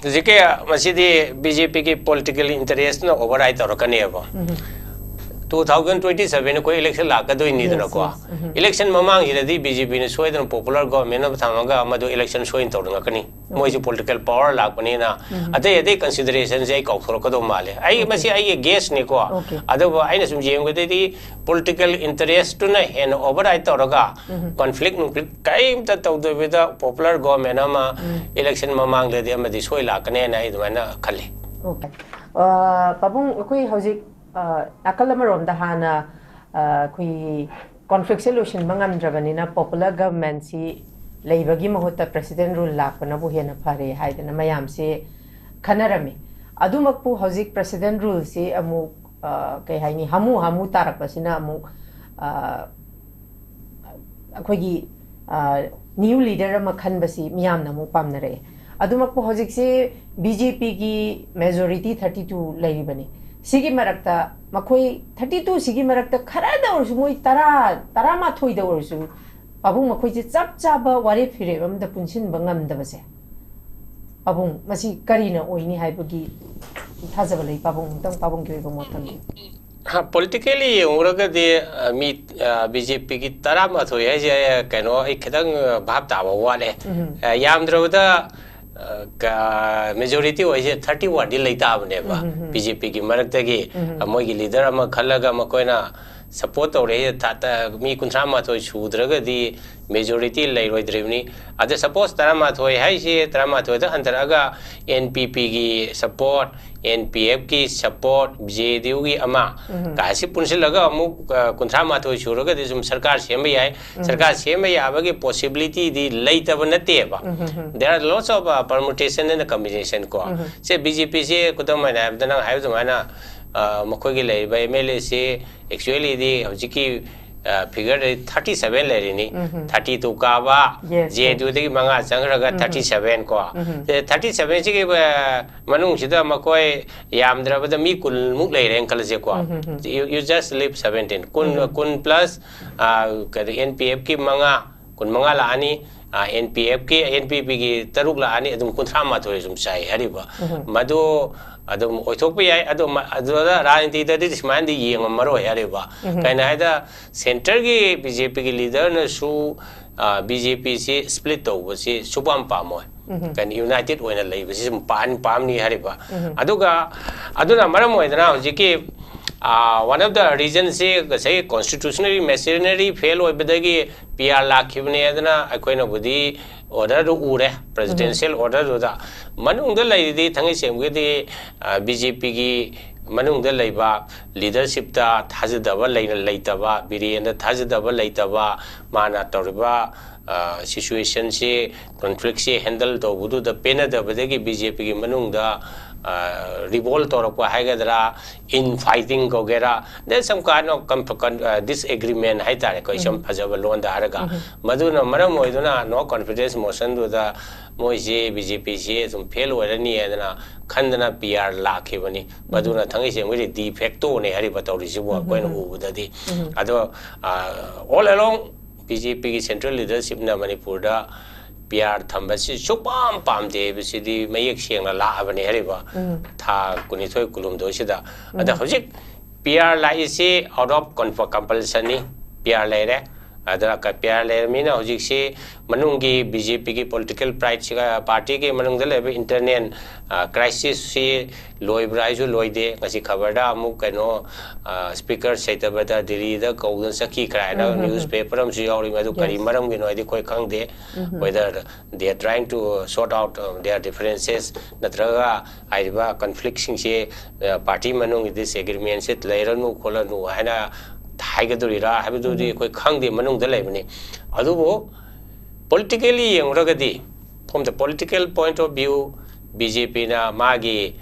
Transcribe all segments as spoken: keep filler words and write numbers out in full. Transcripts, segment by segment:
ꯍꯧꯖꯤꯛꯀꯤ ꯃꯁꯤꯗꯤ B J ꯄꯤꯒꯤ ꯄꯣꯂꯤꯇꯤꯀꯦꯜ ꯏꯟꯇꯔꯦꯁꯅ ꯑꯣꯚꯔꯔꯥꯏꯠ ꯇꯧꯔꯛꯀꯅꯦꯕ꯫ ꯇꯨ ꯊꯥꯎꯖꯟ ꯇ꯭ꯋꯦꯟꯇꯤ ꯁꯚꯦꯟ ꯑꯩꯈꯣꯏ ꯏꯂꯦꯛꯁꯟ ꯂꯥꯛꯀꯗꯣꯏꯅꯤꯗꯅꯀꯣ꯫ Yes, yes. ꯎꯝ. ꯏꯂꯦꯛꯁꯟ ꯃꯃꯥꯡꯁꯤꯗꯗꯤ ꯕꯤ ꯖꯦ ꯄꯤꯅ ꯁꯣꯏꯗꯅ ꯄꯣꯄꯨꯂꯔ ꯒꯣꯚꯔꯟꯃꯦꯟꯠ ꯑꯃ ꯊꯝꯃꯒ ꯃꯗꯨ ꯏꯂꯦꯛꯁꯟ ꯁꯣꯏꯅ ꯇꯧꯔꯛꯀꯅꯤ꯫ ꯃꯣꯏꯁꯨ ꯄꯣꯂꯤꯇꯤꯀꯦꯜ ꯄꯥꯋꯔ ꯂꯥꯛꯄꯅꯤꯅ꯫ ꯎꯝ. ꯑꯇꯩ ꯑꯇꯩ ꯀꯟꯁꯤꯗꯔꯦꯁꯟꯁꯦ ꯑꯩ ꯀꯥꯎꯊꯣꯔꯛꯀꯗꯧ ꯃꯥꯜꯂꯦ꯫ ꯑꯩ Okay. ꯃꯁꯤ ꯑꯩꯒꯤ ꯒꯦꯁꯅꯤꯀꯣ꯫ Okay. ꯑꯗꯨꯕꯨ ꯑꯩꯅ ꯁꯨꯝ ꯌꯦꯡꯕꯗꯗꯤ ꯄꯣꯂꯤꯇꯤꯀꯦꯜ ꯏꯟꯇꯔꯦꯁꯇꯨꯅ ꯍꯦꯟꯅ ꯑꯣꯚꯔꯔꯥꯏꯠ ꯇꯧꯔꯒ ꯎꯝ. ꯀꯣꯟꯐ꯭ꯂꯤꯛ ꯅꯨꯡꯐ꯭ꯂꯤꯛ ꯀꯔꯤꯝꯇ ꯇꯧꯗꯕꯤꯗ ꯄꯣꯄꯨꯂꯔ ꯒꯣꯚꯔꯟꯃꯦꯟꯠ ꯑꯃ ꯎꯝ. ꯏꯂꯦꯛꯁꯟ ꯃꯃꯥꯡꯗꯗꯤ ꯑꯃꯗꯤ ꯁꯣꯏ ꯂꯥꯛꯀꯅꯦꯅ ꯑꯩ ꯑꯗꯨꯃꯥꯏꯅ ꯈꯜꯂꯤ꯫ Okay. ꯑ, ꯄꯥꯕꯨꯡ, ꯑꯩꯈꯣꯏ ꯍꯧꯖꯤꯛ, ꯑ, ꯅꯥꯀꯜ ꯑꯃꯔꯣꯝꯗ ꯍꯥꯟꯅ, ꯑ, ꯑꯩꯈꯣꯏ ꯀꯣꯟꯐ꯭ꯂꯤꯛꯁꯦ ꯂꯣꯏꯁꯤꯟꯕ ꯉꯝꯗ꯭ꯔꯕꯅꯤꯅ ꯄꯣꯄꯨꯂꯔ ꯒꯚꯔꯟꯃꯦꯟꯠꯁꯤ ꯂꯩꯕꯒꯤ ꯃꯍꯨꯠꯇ ꯄ꯭ꯔꯦꯁꯤꯗꯦꯟꯠ ꯔꯨꯜ ꯂꯥꯛꯄꯅꯕꯨ ꯍꯦꯟꯅ ꯐꯔꯦ ꯍꯥꯏꯗꯅ ꯃꯌꯥꯝꯁꯦ ꯈꯟꯅꯔꯝꯃꯤ꯫ ꯑꯗꯨꯃꯛꯄꯨ ꯍꯧꯖꯤꯛ ꯄ꯭ꯔꯦꯁꯤꯗꯦꯟꯠ ꯔꯨꯜꯁꯤ ꯑꯃꯨꯛ, ꯑ, ꯀꯩ ꯍꯥꯏꯅꯤ, ꯍꯥꯃꯨ ꯍꯥꯃꯨ ꯇꯥꯔꯛꯄꯁꯤꯅ ꯑꯃꯨꯛ, ꯑ, ꯑꯩꯈꯣꯏꯒꯤ, ꯑ, ꯅ꯭ꯌꯨ ꯂꯤꯗꯔ ꯑꯃ ꯈꯟꯕꯁꯤ ꯃꯤꯌꯥꯝꯅ ꯑꯃꯨꯛ ꯄꯥꯝꯅꯔꯛꯑꯦ꯫ ꯑꯗꯨꯃꯛꯄꯨ ꯍꯧꯖꯤꯛꯁꯤ ꯕꯤ ꯖꯦ ꯄꯤꯒꯤ ꯃꯦꯖꯣꯔꯤꯇꯤ ꯊꯥꯔꯇꯤ ꯇꯨ ꯂꯩꯔꯤꯕꯅꯤ꯫ ꯁꯤꯒꯤ ꯃꯔꯛꯇ ꯃꯈꯣꯏ ꯊꯥꯔꯇꯤ ꯇꯨꯁꯤꯒꯤ ꯃꯔꯛꯇ ꯈꯔꯗ ꯑꯣꯏꯔꯁꯨ, ꯃꯣꯏ ꯇꯔꯥ, ꯇꯔꯥꯃꯥꯊꯣꯏꯗ ꯑꯣꯏꯔꯁꯨ, ꯄꯥꯕꯨꯡ, ꯃꯈꯣꯏꯁꯦ ꯆꯞ ꯆꯥꯕ ꯋꯥꯔꯦꯞ ꯐꯤꯔꯦꯞ ꯑꯃꯗ ꯄꯨꯟꯁꯤꯟꯕ ꯉꯝꯗꯕꯁꯦ, ꯄꯥꯕꯨꯡ, ꯃꯁꯤ ꯀꯔꯤꯅ ꯑꯣꯏꯅꯤ ꯍꯥꯏꯕꯒꯤ ꯊꯥꯖꯕ ꯂꯩ? ꯄꯥꯕꯨꯡ, ꯑꯃꯨꯛꯇꯪ ꯄꯥꯕꯨꯡꯒꯤ ꯑꯣꯏꯕ ꯃꯣꯠ ꯊꯝꯕꯤꯌꯨ꯫ ꯍꯥ, ꯄꯣꯂꯤꯇꯤꯀꯦꯜꯂꯤ ꯌꯦꯡꯉꯨꯔꯒꯗꯤ, ꯑ, ꯃꯤ, ꯑ, ꯕꯤ ꯖꯦ ꯄꯤꯒꯤ ꯇꯔꯥꯃꯥꯊꯣꯏ ꯍꯥꯏꯁꯦ, ꯑ, ꯀꯩꯅꯣ, ꯑꯩ ꯈꯤꯇꯪ, ꯑ, ꯚꯥꯞ ꯇꯥꯕ ꯋꯥꯠꯂꯦ꯫ ꯎꯝ. ꯑ, ꯌꯥꯝꯗ꯭ꯔꯕꯗ, ꯑ, ꯀ-, ꯃꯦꯖꯣꯔꯤꯇꯤ ꯑꯣꯏꯁꯦ ꯊꯥꯔꯇꯤ ꯋꯥꯟꯗꯤ ꯂꯩ ꯇꯥꯕꯅꯦꯕ, ꯎꯝ, ꯎꯝ, ꯎꯝ. ꯕꯤ ꯖꯦ ꯄꯤꯒꯤ ꯃꯔꯛꯇꯒꯤ, ꯎꯝ. ꯑ, ꯃꯣꯏꯒꯤ ꯂꯤꯗꯔ ꯑꯃ ꯈꯜꯂꯒ ꯃꯈꯣꯏꯅ ꯁꯄꯣꯔꯠ ꯇꯧꯔꯛꯏꯁꯦ ꯊꯥ-, ꯇ-, ꯃꯤ ꯀꯨꯟꯊ꯭ꯔꯥ ꯃꯥꯊꯣꯏ ꯁꯨꯗ꯭ꯔꯒꯗꯤ ꯃꯦꯖꯣꯔꯤꯇꯤ ꯂꯩꯔꯣꯏꯗ꯭ꯔꯤꯕꯅꯤ꯫ ꯑꯗ ꯁꯄꯣꯁ ꯇꯔꯥꯃꯥꯊꯣꯏ ꯍꯥꯏꯁꯦ ꯇꯔꯥꯃꯥꯊꯣꯏꯗ ꯍꯟꯊꯔꯛꯑꯒ ꯑꯦꯟ ꯄꯤ ꯄꯤꯒꯤ ꯁꯄꯣꯔꯠ, ꯑꯦꯟ ꯄꯤ ꯑꯦꯐꯀꯤ ꯁꯄꯣꯔꯠ, ꯖꯦ ꯗꯤ ꯌꯨꯒꯤ ꯑꯃ, ꯎꯝ. ꯀꯥꯏꯁꯤ ꯄꯨꯟꯁꯤꯜꯂꯒ ꯑꯃꯨꯛ, ꯑ, ꯀꯨꯟꯊ꯭ꯔꯥ ꯃꯥꯊꯣꯏ ꯁꯨꯔꯒꯗꯤ ꯁꯨꯝ ꯁꯔꯀꯥꯔ ꯁꯦꯝꯕ ꯌꯥꯏ꯫ ꯎꯝ. ꯁꯔꯀꯥꯔ ꯁꯦꯝꯕ ꯌꯥꯕꯒꯤ ꯄꯣꯁꯤꯕꯤꯂꯤꯇꯤꯗꯤ ꯂꯩꯇꯕ ꯅꯠꯇꯦꯕ꯫ ꯎꯝ, ꯎꯝ, ꯎꯝ. There are lots of, uh, permutation and combination ꯀꯣ꯫ ꯎꯝ. ꯁꯦ ꯕꯤ ꯖꯦ ꯄꯤꯁꯦ ꯈꯨꯗꯝ ꯑꯣꯏꯅ ꯍꯥꯏꯔꯕꯗ ꯅꯪ ꯍꯥꯏꯕ ꯑꯗꯨꯃꯥꯏꯅ, ꯑ, ꯃꯈꯣꯏꯒꯤ ꯂꯩꯔꯤꯕ ꯑꯦꯝ ꯑꯦꯜ ꯑꯦꯁꯤ actually ꯗꯤ ꯍꯧꯖꯤꯛꯀꯤ, ꯑ, ꯐꯤꯒꯔꯗꯤ ꯊꯥꯔꯇꯤ ꯁꯚꯦꯟ ꯂꯩꯔꯤꯅꯤ꯫ ꯎꯝ. ꯊꯥꯔꯇꯤ ꯇꯨ ꯀꯥꯕ, Yes, yes. ꯖꯦ ꯗꯤ ꯌꯨꯗꯒꯤ ꯃꯉꯥ ꯆꯪꯈ꯭ꯔꯒ ꯎꯝ. ꯊꯥꯔꯇꯤ ꯁꯚꯦꯟ ꯀꯣ꯫ ꯎꯝ. ꯑꯦ, ꯊꯥꯔꯇꯤ ꯁꯚꯦꯟꯁꯤꯒꯤ, ꯑ, ꯃꯅꯨꯡꯁꯤꯗ ꯃꯈꯣꯏ ꯌꯥꯝꯗ꯭ꯔꯕꯗ ꯃꯤ ꯀꯨꯟꯃꯨꯛ ꯂꯩꯔꯦꯅ ꯈꯜꯂꯁꯦꯀꯣ꯫ ꯎꯝ, ꯎꯝ, ꯎꯝ. You, you just leave seventeen. ꯀꯨꯟ, ꯎꯝ. ꯀꯨꯟ ꯄ꯭ꯂꯁ, ꯑ, ꯀꯔꯤ, ꯑꯦꯟ ꯄꯤ ꯑꯦꯐꯀꯤ ꯃꯉꯥ, ꯀꯨꯟꯃꯉꯥ ꯂꯥꯛꯑꯅꯤ꯫ ꯑꯦꯟ ꯄꯤ ꯑꯦꯐꯀꯤ ꯑꯦꯟ ꯄꯤ ꯄꯤꯒꯤ ꯇꯔꯨꯛ ꯂꯥꯛꯑꯅꯤ, ꯑꯗꯨꯝ ꯀꯨꯟꯊ꯭ꯔꯥ ꯃꯥꯊꯣꯏ ꯁꯨꯝ ꯆꯥꯏ ꯍꯥꯏꯔꯤꯕ꯫ ꯃꯗꯨ ꯑꯗꯨꯝ ꯑꯣꯏꯊꯣꯛꯄ ꯌꯥꯏ꯫ ꯑꯗꯣ ꯃ- ꯑꯗꯨꯗ ꯔꯥꯖꯅꯤꯇꯤꯗꯗꯤ ꯁꯨꯃꯥꯏꯅꯗꯤ ꯌꯦꯡꯉꯝꯃꯔꯣꯏ ꯍꯥꯏꯔꯤꯕ꯫ ꯀꯩꯅꯣ ꯍꯥꯏꯗ, ꯁꯦꯟꯇꯔꯒꯤ ꯕꯤ ꯖꯦ ꯄꯤꯒꯤ ꯂꯤꯗꯔꯅꯁꯨ ꯕꯤ ꯖꯦ ꯄꯤꯁꯤ ꯁ꯭ꯄ꯭ꯂꯤꯠ ꯇꯧꯕꯁꯤ ꯁꯨꯄꯥꯝ ꯄꯥꯝꯃꯣꯏ꯫ ꯀꯩꯅꯣ, ꯌꯨꯅꯥꯏꯇꯦꯠ ꯑꯣꯏꯅ ꯂꯩꯕꯁꯤ ꯁꯨꯝ ꯄꯥꯝ ꯄꯥꯝꯅꯤ ꯍꯥꯏꯔꯤꯕ꯫ ꯑꯗꯨꯒ ꯑꯗꯨꯅ ꯃꯔꯝ ꯑꯣꯏꯗꯅ ꯍꯧꯖꯤꯛꯀꯤ one of the reasonꯁꯤ ꯉꯁꯥꯏ constitutional machinery fail ꯑꯣꯏꯕꯗꯒꯤ ꯄꯤ ꯑꯥꯔ ꯂꯥꯛꯈꯤꯕꯅꯦ ꯑꯗꯨꯅ ꯑꯩꯈꯣꯏꯅꯕꯨꯗꯤ orderꯗꯨ ꯎꯔꯦ, presidential orderꯗꯨꯗ꯫ ꯃꯅꯨꯡꯗ ꯂꯩꯔꯤꯗꯤ ꯊꯥꯡꯒꯩ ꯁꯦꯡꯕꯒꯤꯗꯤ ꯕꯤ ꯖꯦ ꯄꯤꯒꯤ ꯃꯅꯨꯡꯗ ꯂꯩꯕ ꯂꯤꯗꯔꯁꯤꯞꯇ ꯊꯥꯖꯗꯕ ꯂꯩꯅ ꯂꯩꯇꯕ, ꯕꯤꯔꯦꯟꯗ ꯊꯥꯖꯗꯕ ꯂꯩꯇꯕ, ꯃꯥꯅ ꯇꯧꯔꯤꯕ ꯁꯤꯆꯨꯋꯦꯁꯟꯁꯤ, ꯀꯟꯐ꯭ꯂꯤꯛꯁꯤ ꯍꯦꯟꯗꯜ ꯇꯧꯕꯗꯨꯗ ꯄꯦꯟꯅꯗꯕꯗꯒꯤ ꯕꯤ ꯖꯦ ꯄꯤꯒꯤ ꯃꯅꯨꯡꯗ ꯔꯤꯕꯣꯜ ꯇꯧꯔꯛꯄ ꯍꯥꯏꯒꯗ꯭ꯔꯥ, ꯏꯟ fighting ꯀꯧꯒꯦꯔꯥ, then some kind of disagreement ꯍꯥꯏꯇꯥꯔꯦꯀꯣ, ꯏꯆꯝ ꯐꯖꯕ ꯂꯣꯟꯗ ꯍꯥꯏꯔꯒ꯫ ꯃꯗꯨꯅ ꯃꯔꯝ ꯑꯣꯏꯗꯨꯅ no confidence motionꯗꯨꯗ ꯃꯣꯏꯁꯤ ꯕꯤ ꯖꯦ ꯄꯤꯁꯤ ꯑꯗꯨꯝ ꯐꯦꯜ ꯑꯣꯏꯔꯅꯤ ꯍꯥꯏꯗꯅ ꯈꯟꯗꯅ ꯄꯤ ꯑꯥꯔ ꯂꯥꯛꯈꯤꯕꯅꯤ꯫ ꯃꯗꯨꯅ ꯊꯥꯡꯒꯩ ꯁꯦꯡꯕꯒꯤꯗꯤ de factoꯅꯦ ꯍꯥꯏꯔꯤꯕ ꯇꯧꯔꯤꯁꯤꯕꯨ ꯑꯩꯈꯣꯏꯅ ꯎꯕꯗꯗꯤ꯫ ꯑꯗꯣ all along ꯕꯤ ꯖꯦ ꯄꯤꯒꯤ central leadershipꯅ ꯃꯅꯤꯄꯨꯔꯗ ꯄꯤ ꯑꯥꯔ ꯊꯝꯕꯁꯤ ꯁꯨꯛꯄꯥꯝ ꯄꯥꯝꯗꯦ ꯍꯥꯏꯕꯁꯤꯗꯤ ꯃꯌꯦꯛ ꯁꯦꯡꯅ ꯂꯥꯛꯑꯕꯅꯦ ꯍꯥꯏꯔꯤꯕ ꯊꯥ ꯀꯨꯟꯅꯤꯊꯣꯏ ꯀꯨꯟꯍꯨꯝꯗꯣꯏꯁꯤꯗ꯫ ꯑꯗ ꯍꯧꯖꯤꯛ ꯄꯤ ꯑꯥꯔ ꯂꯥꯛꯏꯁꯤ out of compulsionꯅꯤ, ꯄꯤ ꯑꯥꯔ ꯂꯩꯔꯦ꯫ ꯑꯗ ꯄꯤ ꯑꯥꯔ ꯂꯩꯔꯕꯅꯤꯅ ꯍꯧꯖꯤꯛꯁꯤ ꯃꯅꯨꯡꯒꯤ ꯕꯤ ꯖꯦ ꯄꯤꯒꯤ political prideꯁꯤꯒ partyꯒꯤ ꯃꯅꯨꯡꯗ ꯂꯩꯕ internal crisisꯁꯤ ꯂꯣꯏꯕ꯭ꯔꯥ ꯍꯥꯏꯁꯨ ꯂꯣꯏꯗꯦ꯫ ꯉꯁꯤ ꯈꯕꯔꯗ ꯑꯃꯨꯛ ꯀꯩꯅꯣ, ꯁ꯭ꯄꯤꯀꯔ ꯁꯩꯇꯕꯗ ꯗꯤꯜꯂꯤꯗ ꯀꯧꯗꯅ ꯆꯠꯈꯤ ꯀꯥꯏꯅ newspaper ꯑꯃꯁꯨ ꯌꯥꯎꯔꯤ꯫ ꯃꯗꯨ ꯀꯔꯤ ꯃꯔꯝꯒꯤꯅꯣ ꯍꯥꯏꯗꯤ ꯑꯩꯈꯣꯏ ꯈꯪꯗꯦ꯫ Whether they are trying to sort out their differences ꯅꯠꯇ꯭ꯔꯒ ꯍꯥꯏꯔꯤꯕ conflictꯁꯤꯡꯁꯦ party ꯃꯅꯨꯡꯒꯤ disagreementꯁꯦ ꯂꯩꯔꯅꯨ ꯈꯣꯠꯂꯅꯨ ꯍꯥꯏꯅ ꯍꯥꯏꯒꯗꯧꯔꯤꯔꯥ ꯍꯥꯏꯕꯗꯨꯗꯤ ꯑꯩꯈꯣꯏ ꯈꯪꯗꯦ, ꯃꯅꯨꯡꯗ ꯂꯩꯕꯅꯤ꯫ ꯑꯗꯨꯕꯨ politically ꯌꯦꯡꯂꯨꯔꯒꯗꯤ, from the political point of view, B J ꯄꯤꯅ ꯃꯥꯒꯤ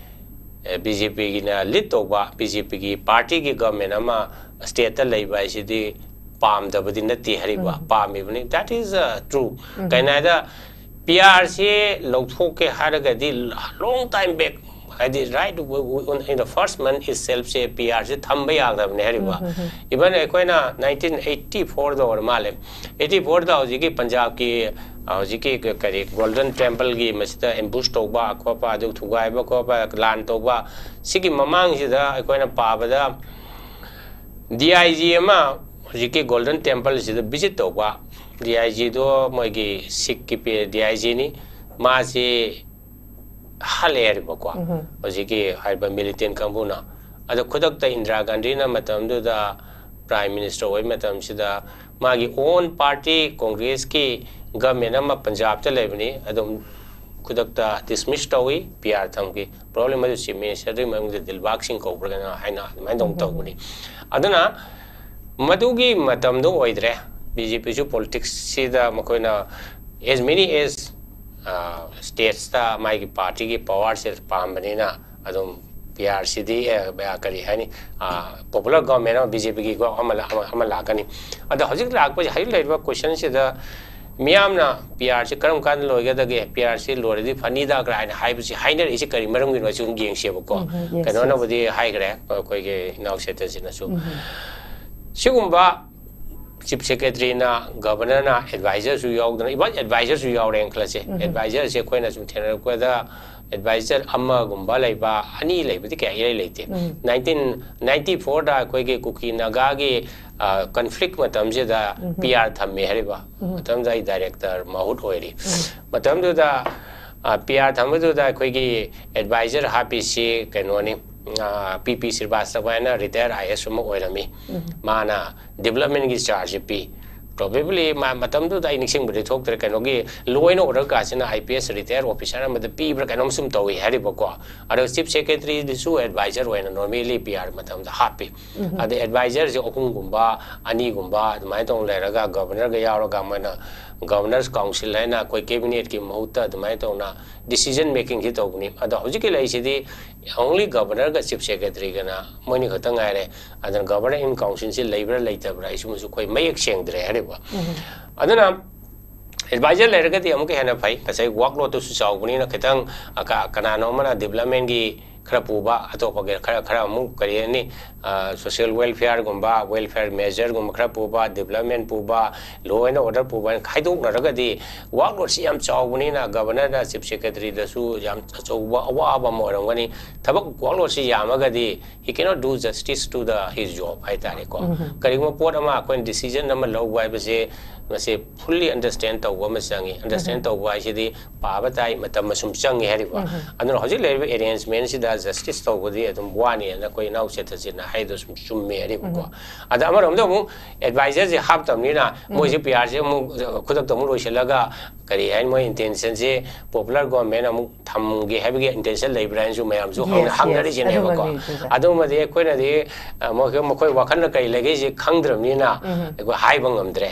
ꯕꯤ ꯖꯦ ꯄꯤꯒꯤꯅ lead ꯇꯧꯕ, ꯕꯤ ꯖꯦ ꯄꯤꯒꯤ partyꯒꯤ government ꯑꯃ stateꯇ ꯂꯩꯕ ꯍꯥꯏꯁꯤꯗꯤ ꯄꯥꯝꯗꯕꯗꯤ ꯅꯠꯇꯦ ꯍꯥꯏꯔꯤꯕ, ꯄꯥꯝꯃꯤꯕꯅꯤ꯫ That is true꯫ ꯀꯩꯅꯣ ꯍꯥꯏꯗ, ꯄꯤ ꯑꯥꯔꯁꯤ ꯂꯧꯊꯣꯛꯀꯦ ꯍꯥꯏꯔꯒꯗꯤ long time back ꯍꯥꯏꯗꯤ right in the first month itself ꯁꯦ ꯄꯤ ꯑꯥꯔꯁꯦ ꯊꯝꯕ ꯌꯥꯗꯕꯅꯦ ꯍꯥꯏꯔꯤꯕ꯫ Even ꯑꯩꯈꯣꯏꯅ ꯅꯥꯏꯟꯇꯤꯟ ꯑꯩꯠꯇꯤ ꯐꯣꯔꯗ ꯑꯣꯏꯔ ꯃꯥꯜꯂꯦ, ꯑꯩꯠꯇꯤ ꯐꯣꯔꯗ ꯍꯧꯖꯤꯛꯀꯤ ꯄꯟꯖꯥꯕꯀꯤ ꯍꯧꯖꯤꯛꯀꯤ ꯀꯔꯤ ꯒꯣꯜꯗꯟ ꯇꯦꯝꯄꯜꯒꯤ ꯃꯁꯤꯗ ꯑꯦꯝꯕꯨꯁ ꯇꯧꯕ ꯈꯣꯠꯄ, ꯑꯗꯨ ꯊꯨꯒꯥꯏꯕ ꯈꯣꯠꯄ, ꯂꯥꯟ ꯇꯧꯕ, ꯁꯤꯒꯤ ꯃꯃꯥꯡꯁꯤꯗ ꯑꯩꯈꯣꯏꯅ ꯄꯥꯕꯗ ꯗꯤ ꯑꯥꯏ ꯖꯤ ꯑꯃ ꯍꯧꯖꯤꯛꯀꯤ ꯒꯣꯜꯗꯟ ꯇꯦꯝꯄꯜꯁꯤꯗ ꯚꯤꯖꯤꯠ ꯇꯧꯕ, ꯗꯤ ꯑꯥꯏ ꯖꯤꯗꯣ ꯃꯣꯏꯒꯤ ꯁꯤꯛꯀꯤ ꯗꯤ ꯑꯥꯏ ꯖꯤꯅꯤ, ꯃꯥꯁꯤ ꯍꯥꯠꯂꯦ ꯍꯥꯏꯔꯤꯕꯀꯣ꯫ ꯍꯧꯖꯤꯛꯀꯤ ꯍꯥꯏꯔꯤꯕ ꯃꯤꯂꯤꯇꯦꯟ ꯀꯥꯡꯕꯨꯅ꯫ ꯑꯗꯣ ꯈꯨꯗꯛꯇ ꯏꯟꯗꯤꯔꯥ ꯒꯥꯟꯙꯤꯅ ꯃꯇꯝꯗꯨꯗ ꯄ꯭ꯔꯥꯏꯝ ꯃꯤꯅꯤꯁꯇꯔ ꯑꯣꯏꯕ ꯃꯇꯝꯁꯤꯗ ꯃꯥꯒꯤ ꯑꯣꯟ ꯄꯥꯔꯇꯤ ꯀꯣꯡꯒ꯭ꯔꯦꯁꯀꯤ ꯒꯃꯦꯟ ꯑꯃ ꯄꯟꯖꯥꯕꯇ ꯂꯩꯕꯅꯤ, ꯑꯗꯨꯝ ꯈꯨꯗꯛꯇ ꯗꯤꯁꯃꯤꯁ ꯇꯧꯏ, ꯄꯤ ꯑꯥꯔ ꯊꯝꯈꯤ꯫ ꯄ꯭ꯔꯣꯕ꯭ꯂꯦꯝ ꯑꯗꯨ ꯆꯤꯐ ꯃꯤꯅꯤꯁꯇꯔꯗꯨꯒꯤ ꯃꯃꯤꯡꯗ ꯗꯤꯜꯕꯥꯒ ꯁꯤꯡ ꯀꯧꯕ꯭ꯔꯥ ꯀꯩꯅꯣ ꯍꯥꯏꯅ ꯑꯗꯨꯃꯥꯏꯅ ꯇꯧꯅ ꯇꯧꯕꯅꯤ꯫ ꯑꯗꯨꯅ ꯃꯗꯨꯒꯤ ꯃꯇꯝꯗꯣ ꯑꯣꯏꯗ꯭ꯔꯦ꯫ ꯕꯤ ꯖꯦ ꯄꯤꯁꯨ ꯄꯣꯂꯤꯇꯤꯛꯁꯁꯤꯗ ꯃꯈꯣꯏꯅ as many as states ꯇ ꯃꯥꯒꯤ ꯄꯥꯔꯇꯤꯒꯤ ꯄꯋꯥꯔꯁꯦ ꯄꯥꯝꯕꯅꯤꯅ ꯑꯗꯨꯝ ꯄꯤ ꯑꯥꯔ ꯁꯤꯗꯤ, ꯑꯦ, ꯀꯔꯤ ꯍꯥꯏꯅꯤ, ꯄꯣꯄꯨꯂꯔ ꯒꯣꯚꯔꯟꯃꯦꯟ ꯑꯃ ꯕꯤ ꯖꯦ ꯄꯤꯒꯤ ꯑꯃ ꯂꯥꯛ-, ꯑꯃ, ꯑꯃ ꯂꯥꯛꯀꯅꯤ꯫ ꯑꯗꯣ ꯍꯧꯖꯤꯛ ꯂꯥꯛꯄꯁꯦ, ꯍꯧꯖꯤꯛ ꯂꯩꯔꯤꯕ ꯀꯣꯏꯁꯟꯁꯤꯗ ꯃꯤꯌꯥꯝꯅ ꯄꯤ ꯑꯥꯔꯁꯤ ꯀꯔꯝ ꯀꯥꯟꯗ ꯂꯣꯏꯒꯗꯒꯦ, ꯄꯤ ꯑꯥꯔꯁꯤ ꯂꯣꯏꯔꯗꯤ ꯐꯅꯤꯗ ꯀꯥꯏꯅ ꯍꯥꯏꯕꯁꯤ ꯍꯥꯏꯅꯔꯛꯏꯁꯤ ꯀꯔꯤ ꯃꯔꯝꯒꯤꯅꯣ ꯁꯨꯝ ꯌꯦꯡꯁꯦꯕꯀꯣ꯫ ꯎꯝ, ꯎꯝ, yes, ꯀꯩꯅꯣꯅꯕꯨꯗꯤ ꯍꯥꯏꯈ꯭ꯔꯦ, ꯑꯩꯈꯣꯏꯒꯤ ꯏꯅꯥꯎ ꯁꯦꯇꯟꯁꯤꯅꯁꯨ꯫ ꯎꯝ, ꯎꯝ꯫ ꯁꯤꯒꯨꯝꯕ ꯆꯤꯐ ꯁꯦꯀ꯭ꯔꯦꯇꯔꯤꯅ, ꯒꯚꯔꯅꯔꯅ ꯑꯦꯗꯚꯥꯏꯖꯔꯁꯨ ꯌꯥꯎꯗꯅ, ꯏꯚꯟ ꯑꯦꯗꯚꯥꯏꯖꯔꯁꯨ ꯌꯥꯎꯔꯦꯅ ꯈꯜꯂꯁꯦ꯫ ꯎꯝ, ꯎꯝ꯫ ꯑꯦꯗꯚꯥꯏꯖꯔꯁꯦ ꯑꯩꯈꯣꯏꯅ ꯁꯨꯝ ꯊꯦꯡꯅꯔꯛꯄꯗ ꯑꯦꯗꯚꯥꯏꯖꯔ ꯑꯃꯒꯨꯝꯕ ꯂꯩꯕ, ꯑꯅꯤ ꯂꯩꯕꯗꯤ ꯀꯌꯥ ꯏꯔꯩ ꯂꯩꯇꯦ꯫ ꯎꯝ꯫ ꯅꯥꯏꯟꯇꯤꯟ ꯅꯥꯏꯟꯇꯤ ꯐꯣꯔꯗ ꯑꯩꯈꯣꯏꯒꯤ ꯀꯨꯀꯤ ꯅꯥꯒꯥꯒꯤ, ꯑ, ꯀꯟꯐ꯭ꯂꯤꯛ ꯃꯇꯝꯁꯤꯗ ꯎꯝ꯫ ꯄꯤ ꯑꯥꯔ ꯊꯝꯃꯦ ꯍꯥꯏꯔꯤꯕ꯫ ꯎꯝ꯫ ꯃꯇꯝꯗ ꯑꯩ ꯗꯥꯏꯔꯦꯛꯇꯔ ꯃꯍꯨꯠ ꯑꯣꯏꯔꯤ꯫ ꯎꯝ꯫ ꯃꯇꯝꯗꯨꯗ, ꯑ, ꯄꯤ ꯑꯥꯔ ꯊꯝꯕꯗꯨꯗ ꯑꯩꯈꯣꯏꯒꯤ ꯑꯦꯗꯚꯥꯏꯖꯔ ꯍꯥꯞꯄꯤꯁꯤ ꯀꯩꯅꯣꯅꯤ, ꯑ, ꯄꯤ ꯄꯤ ꯁ꯭ꯔꯤꯕꯥꯁꯇꯕ ꯍꯥꯏꯅ ꯔꯤꯇꯥꯌꯔ ꯑꯥꯏ ꯑꯦꯁ ꯑꯃ ꯑꯣꯏꯔꯝꯃꯤ꯫ ꯎꯝ꯫ ꯃꯥꯅ ꯗꯤꯕꯂꯞꯃꯦꯟꯒꯤ ꯆꯥꯔꯖꯁꯦ ꯄꯤ꯫ ꯄ꯭ꯔꯣꯕꯦꯕꯂꯤ ꯃꯥ ꯃꯇꯝꯗꯨꯗ ꯑꯩ ꯅꯤꯡꯁꯤꯡꯕꯗꯤ ꯊꯣꯛꯇ꯭ꯔꯦ, ꯀꯩꯅꯣꯒꯤ ꯂꯣ ꯑꯦꯟ ꯑꯣꯔꯗꯔ ꯀꯥꯁꯤꯅ I P S retired officer ꯑꯃꯗ ꯄꯤꯕ꯭ꯔꯥ ꯀꯩꯅꯣꯝ ꯁꯨꯝ ꯇꯧꯏ ꯍꯥꯏꯔꯤꯕꯀꯣ꯫ ꯑꯗꯣ ꯆꯤꯐ ꯁꯦꯀ꯭ꯔꯦꯇꯔꯤꯗꯨꯁꯨ ꯑꯦꯗꯚꯥꯏꯖꯔ ꯑꯣꯏꯅ ꯅꯣꯔꯃꯦꯂꯤ ꯄꯤ ꯑꯥꯔ ꯃꯇꯝꯗ ꯍꯥꯞꯄꯤ꯫ ꯎꯝ꯫ ꯑꯗ ꯑꯦꯗꯚꯥꯏꯖꯔꯁꯦ ꯑꯍꯨꯝꯒꯨꯝꯕ, ꯑꯅꯤꯒꯨꯝꯕ ꯑꯗꯨꯃꯥꯏꯅ ꯇꯧꯅ ꯂꯩꯔꯒ ꯒꯚꯔꯅꯔꯒ ꯌꯥꯎꯔꯒ ꯃꯣꯏꯅ ꯒꯚꯔꯅꯔꯁ ꯀꯥꯎꯟꯁꯤꯜ ꯍꯥꯏꯅ ꯑꯩꯈꯣꯏ ꯀꯦꯕꯤꯅꯦꯠꯀꯤ ꯃꯍꯨꯠꯇ ꯑꯗꯨꯃꯥꯏꯅ ꯇꯧꯅ ꯗꯤꯁꯤꯖꯟ ꯃꯦꯀꯤꯡꯁꯤ ꯇꯧꯕꯅꯤ꯫ ꯑꯗꯣ ꯍꯧꯖꯤꯛꯀꯤ ꯂꯩꯔꯤꯁꯤꯗꯤ only ꯒꯚꯔꯅꯔꯒ ꯆꯤꯐ ꯁꯦꯀ꯭ꯔꯦꯇꯔꯤꯒꯅ ꯃꯣꯏꯅꯤ ꯈꯛꯇ ꯉꯥꯏꯔꯦ꯫ ꯑꯗꯨꯅ ꯒꯚꯔꯅꯔ ꯏꯟ ꯀꯥꯎꯟꯁꯤꯜꯁꯤ ꯂꯩꯕ꯭ꯔꯥ ꯂꯩꯇꯕ꯭ꯔꯥ ꯍꯥꯏꯁꯤꯃꯁꯨ ꯑꯩꯈꯣꯏ ꯃꯌꯦꯛ ꯁꯦꯡꯗ꯭ꯔꯦ ꯍꯥꯏꯔꯤꯕ꯫ ꯎꯝ꯫ ꯑꯗꯨꯅ ꯑꯦꯗꯚꯥꯏꯖꯔ ꯂꯩꯔꯒꯗꯤ ꯑꯃꯨꯛꯀ ꯍꯦꯟꯅ ꯐꯩ꯫ ꯉꯁꯥꯏ ꯋꯥꯔꯛꯂꯣꯗꯇꯨꯁꯨ ꯆꯥꯎꯕꯅꯤꯅ ꯈꯤꯇꯪ ꯑ, ꯀ- ꯀꯅꯥꯅꯣ ꯑꯃꯅ ꯗꯤꯕꯂꯞꯃꯦꯟꯒꯤ ꯈꯔ ꯄꯨꯕ, ꯑꯇꯣꯞꯄꯒꯤ ꯈꯔ ꯈꯔ ꯑꯃꯨꯛ ꯀꯔꯤ ꯍꯥꯏꯅꯤ, ꯁꯣꯁꯤꯌꯦꯜ ꯋꯦꯜꯐꯤꯌꯔꯒꯨꯝꯕ, ꯋꯦꯜꯐꯤꯌꯔ ꯃꯦꯖꯔꯒꯨꯝꯕ ꯈꯔ ꯄꯨꯕ, ꯗꯤꯕꯂꯞꯃꯦꯟ ꯄꯨꯕ, ꯂꯣ ꯑꯦꯟ ꯑꯣꯔꯗꯔ ꯄꯨꯕ ꯍꯥꯏꯅ ꯈꯥꯏꯗꯣꯛꯅꯔꯒꯗꯤ ꯋꯥꯔꯛꯂꯣꯗꯁꯤ ꯌꯥꯝ ꯆꯥꯎꯕꯅꯤꯅ ꯒꯕꯔꯅꯔꯗ, ꯆꯤꯐ ꯁꯦꯀ꯭ꯔꯦꯇꯔꯤꯗꯁꯨ ꯌꯥꯝ ꯑꯆꯧꯕ ꯑꯋꯥꯕ ꯑꯃ ꯑꯣꯏꯔꯝꯒꯅꯤ꯫ ꯊꯕꯛ ꯋꯥꯔꯛꯂꯣꯗꯁꯤ ꯌꯥꯝꯃꯒꯗꯤ he cannot do justice to the his job ꯍꯥꯏꯇꯥꯔꯦꯀꯣ꯫ ꯀꯔꯤꯒꯨꯝꯕ ꯄꯣꯠ ꯑꯃ ꯑꯩꯈꯣꯏꯅ ꯗꯤꯁꯤꯖꯟ ꯑꯃ ꯂꯧꯕ ꯍꯥꯏꯕꯁꯦ ꯃꯁꯤ ꯐꯨꯜꯂꯤ ꯑꯟꯗꯔꯁꯇꯦꯟ ꯇꯧꯕ ꯑꯃ ꯆꯪꯉꯤ꯫ ꯑꯟꯗꯔꯁꯇꯦꯟ ꯇꯧꯕ ꯍꯥꯏꯁꯤꯗꯤ ꯄꯥꯕ ꯇꯥꯏ, ꯃꯇꯝ ꯑꯁꯨꯝ ꯆꯪꯉꯤ ꯍꯥꯏꯔꯤꯕ꯫ ꯑꯗꯨꯅ ꯍꯧꯖꯤꯛ ꯂꯩꯔꯤꯕ ꯑꯦꯔꯦꯟꯖꯃꯦꯟꯁꯤꯗ ꯖꯁꯇꯤꯁ ꯇꯧꯕꯗꯤ ꯑꯗꯨꯝ ꯋꯥꯅꯤ ꯍꯥꯏꯅ ꯑꯩꯈꯣꯏ ꯏꯅꯥꯎ ꯆꯦꯇꯟꯖꯤꯠꯅ ꯍꯥꯏꯗꯣ ꯁꯨꯝ ꯆꯨꯝꯃꯦ ꯍꯥꯏꯔꯤꯕꯀꯣ꯫ ꯑꯗ ꯑꯃꯔꯣꯝꯗ ꯑꯃꯨꯛ ꯑꯦꯗꯚꯥꯏꯖꯔꯁꯦ ꯍꯥꯞꯇꯕꯅꯤꯅ ꯃꯣꯏꯁꯦ ꯄꯤ ꯑꯥꯔꯁꯦ ꯑꯃꯨꯛ ꯈꯨꯗꯛꯇ ꯑꯃꯨꯛ ꯂꯣꯏꯁꯤꯜꯂꯒ ꯀꯔꯤ ꯍꯥꯏꯅꯤ, ꯃꯣꯏ ꯏꯟꯇꯦꯟꯁꯟꯁꯦ ꯄꯣꯄꯨꯂꯔ ꯒꯣꯚꯔꯟꯃꯦꯟ ꯑꯃꯨꯛ ꯊꯝꯒꯦ ꯍꯥꯏꯕꯒꯤ ꯏꯟꯇꯦꯟꯁꯟ ꯂꯩꯕ꯭ꯔꯥ ꯍꯥꯏꯅꯁꯨ ꯃꯌꯥꯝꯁꯨ ꯍꯪ- Yes, yes. ꯍꯪꯅꯔꯤꯁꯤꯅꯦꯕꯀꯣ꯫ ꯑꯗꯨꯃꯗꯤ ꯆꯨꯝꯃꯦ꯫ ꯑꯗꯨꯃꯗꯤ ꯑꯩꯈꯣꯏꯅꯗꯤ ꯑ, ꯃꯈꯣꯏ ꯃꯈꯣꯏ ꯋꯥꯈꯜꯅ ꯀꯔꯤ ꯂꯩꯒꯦꯁꯤ ꯈꯪꯗ꯭ꯔꯕꯅꯤꯅ ꯑꯩꯈꯣꯏ ꯍꯥꯏꯕ ꯉꯝꯗ꯭ꯔꯦ꯫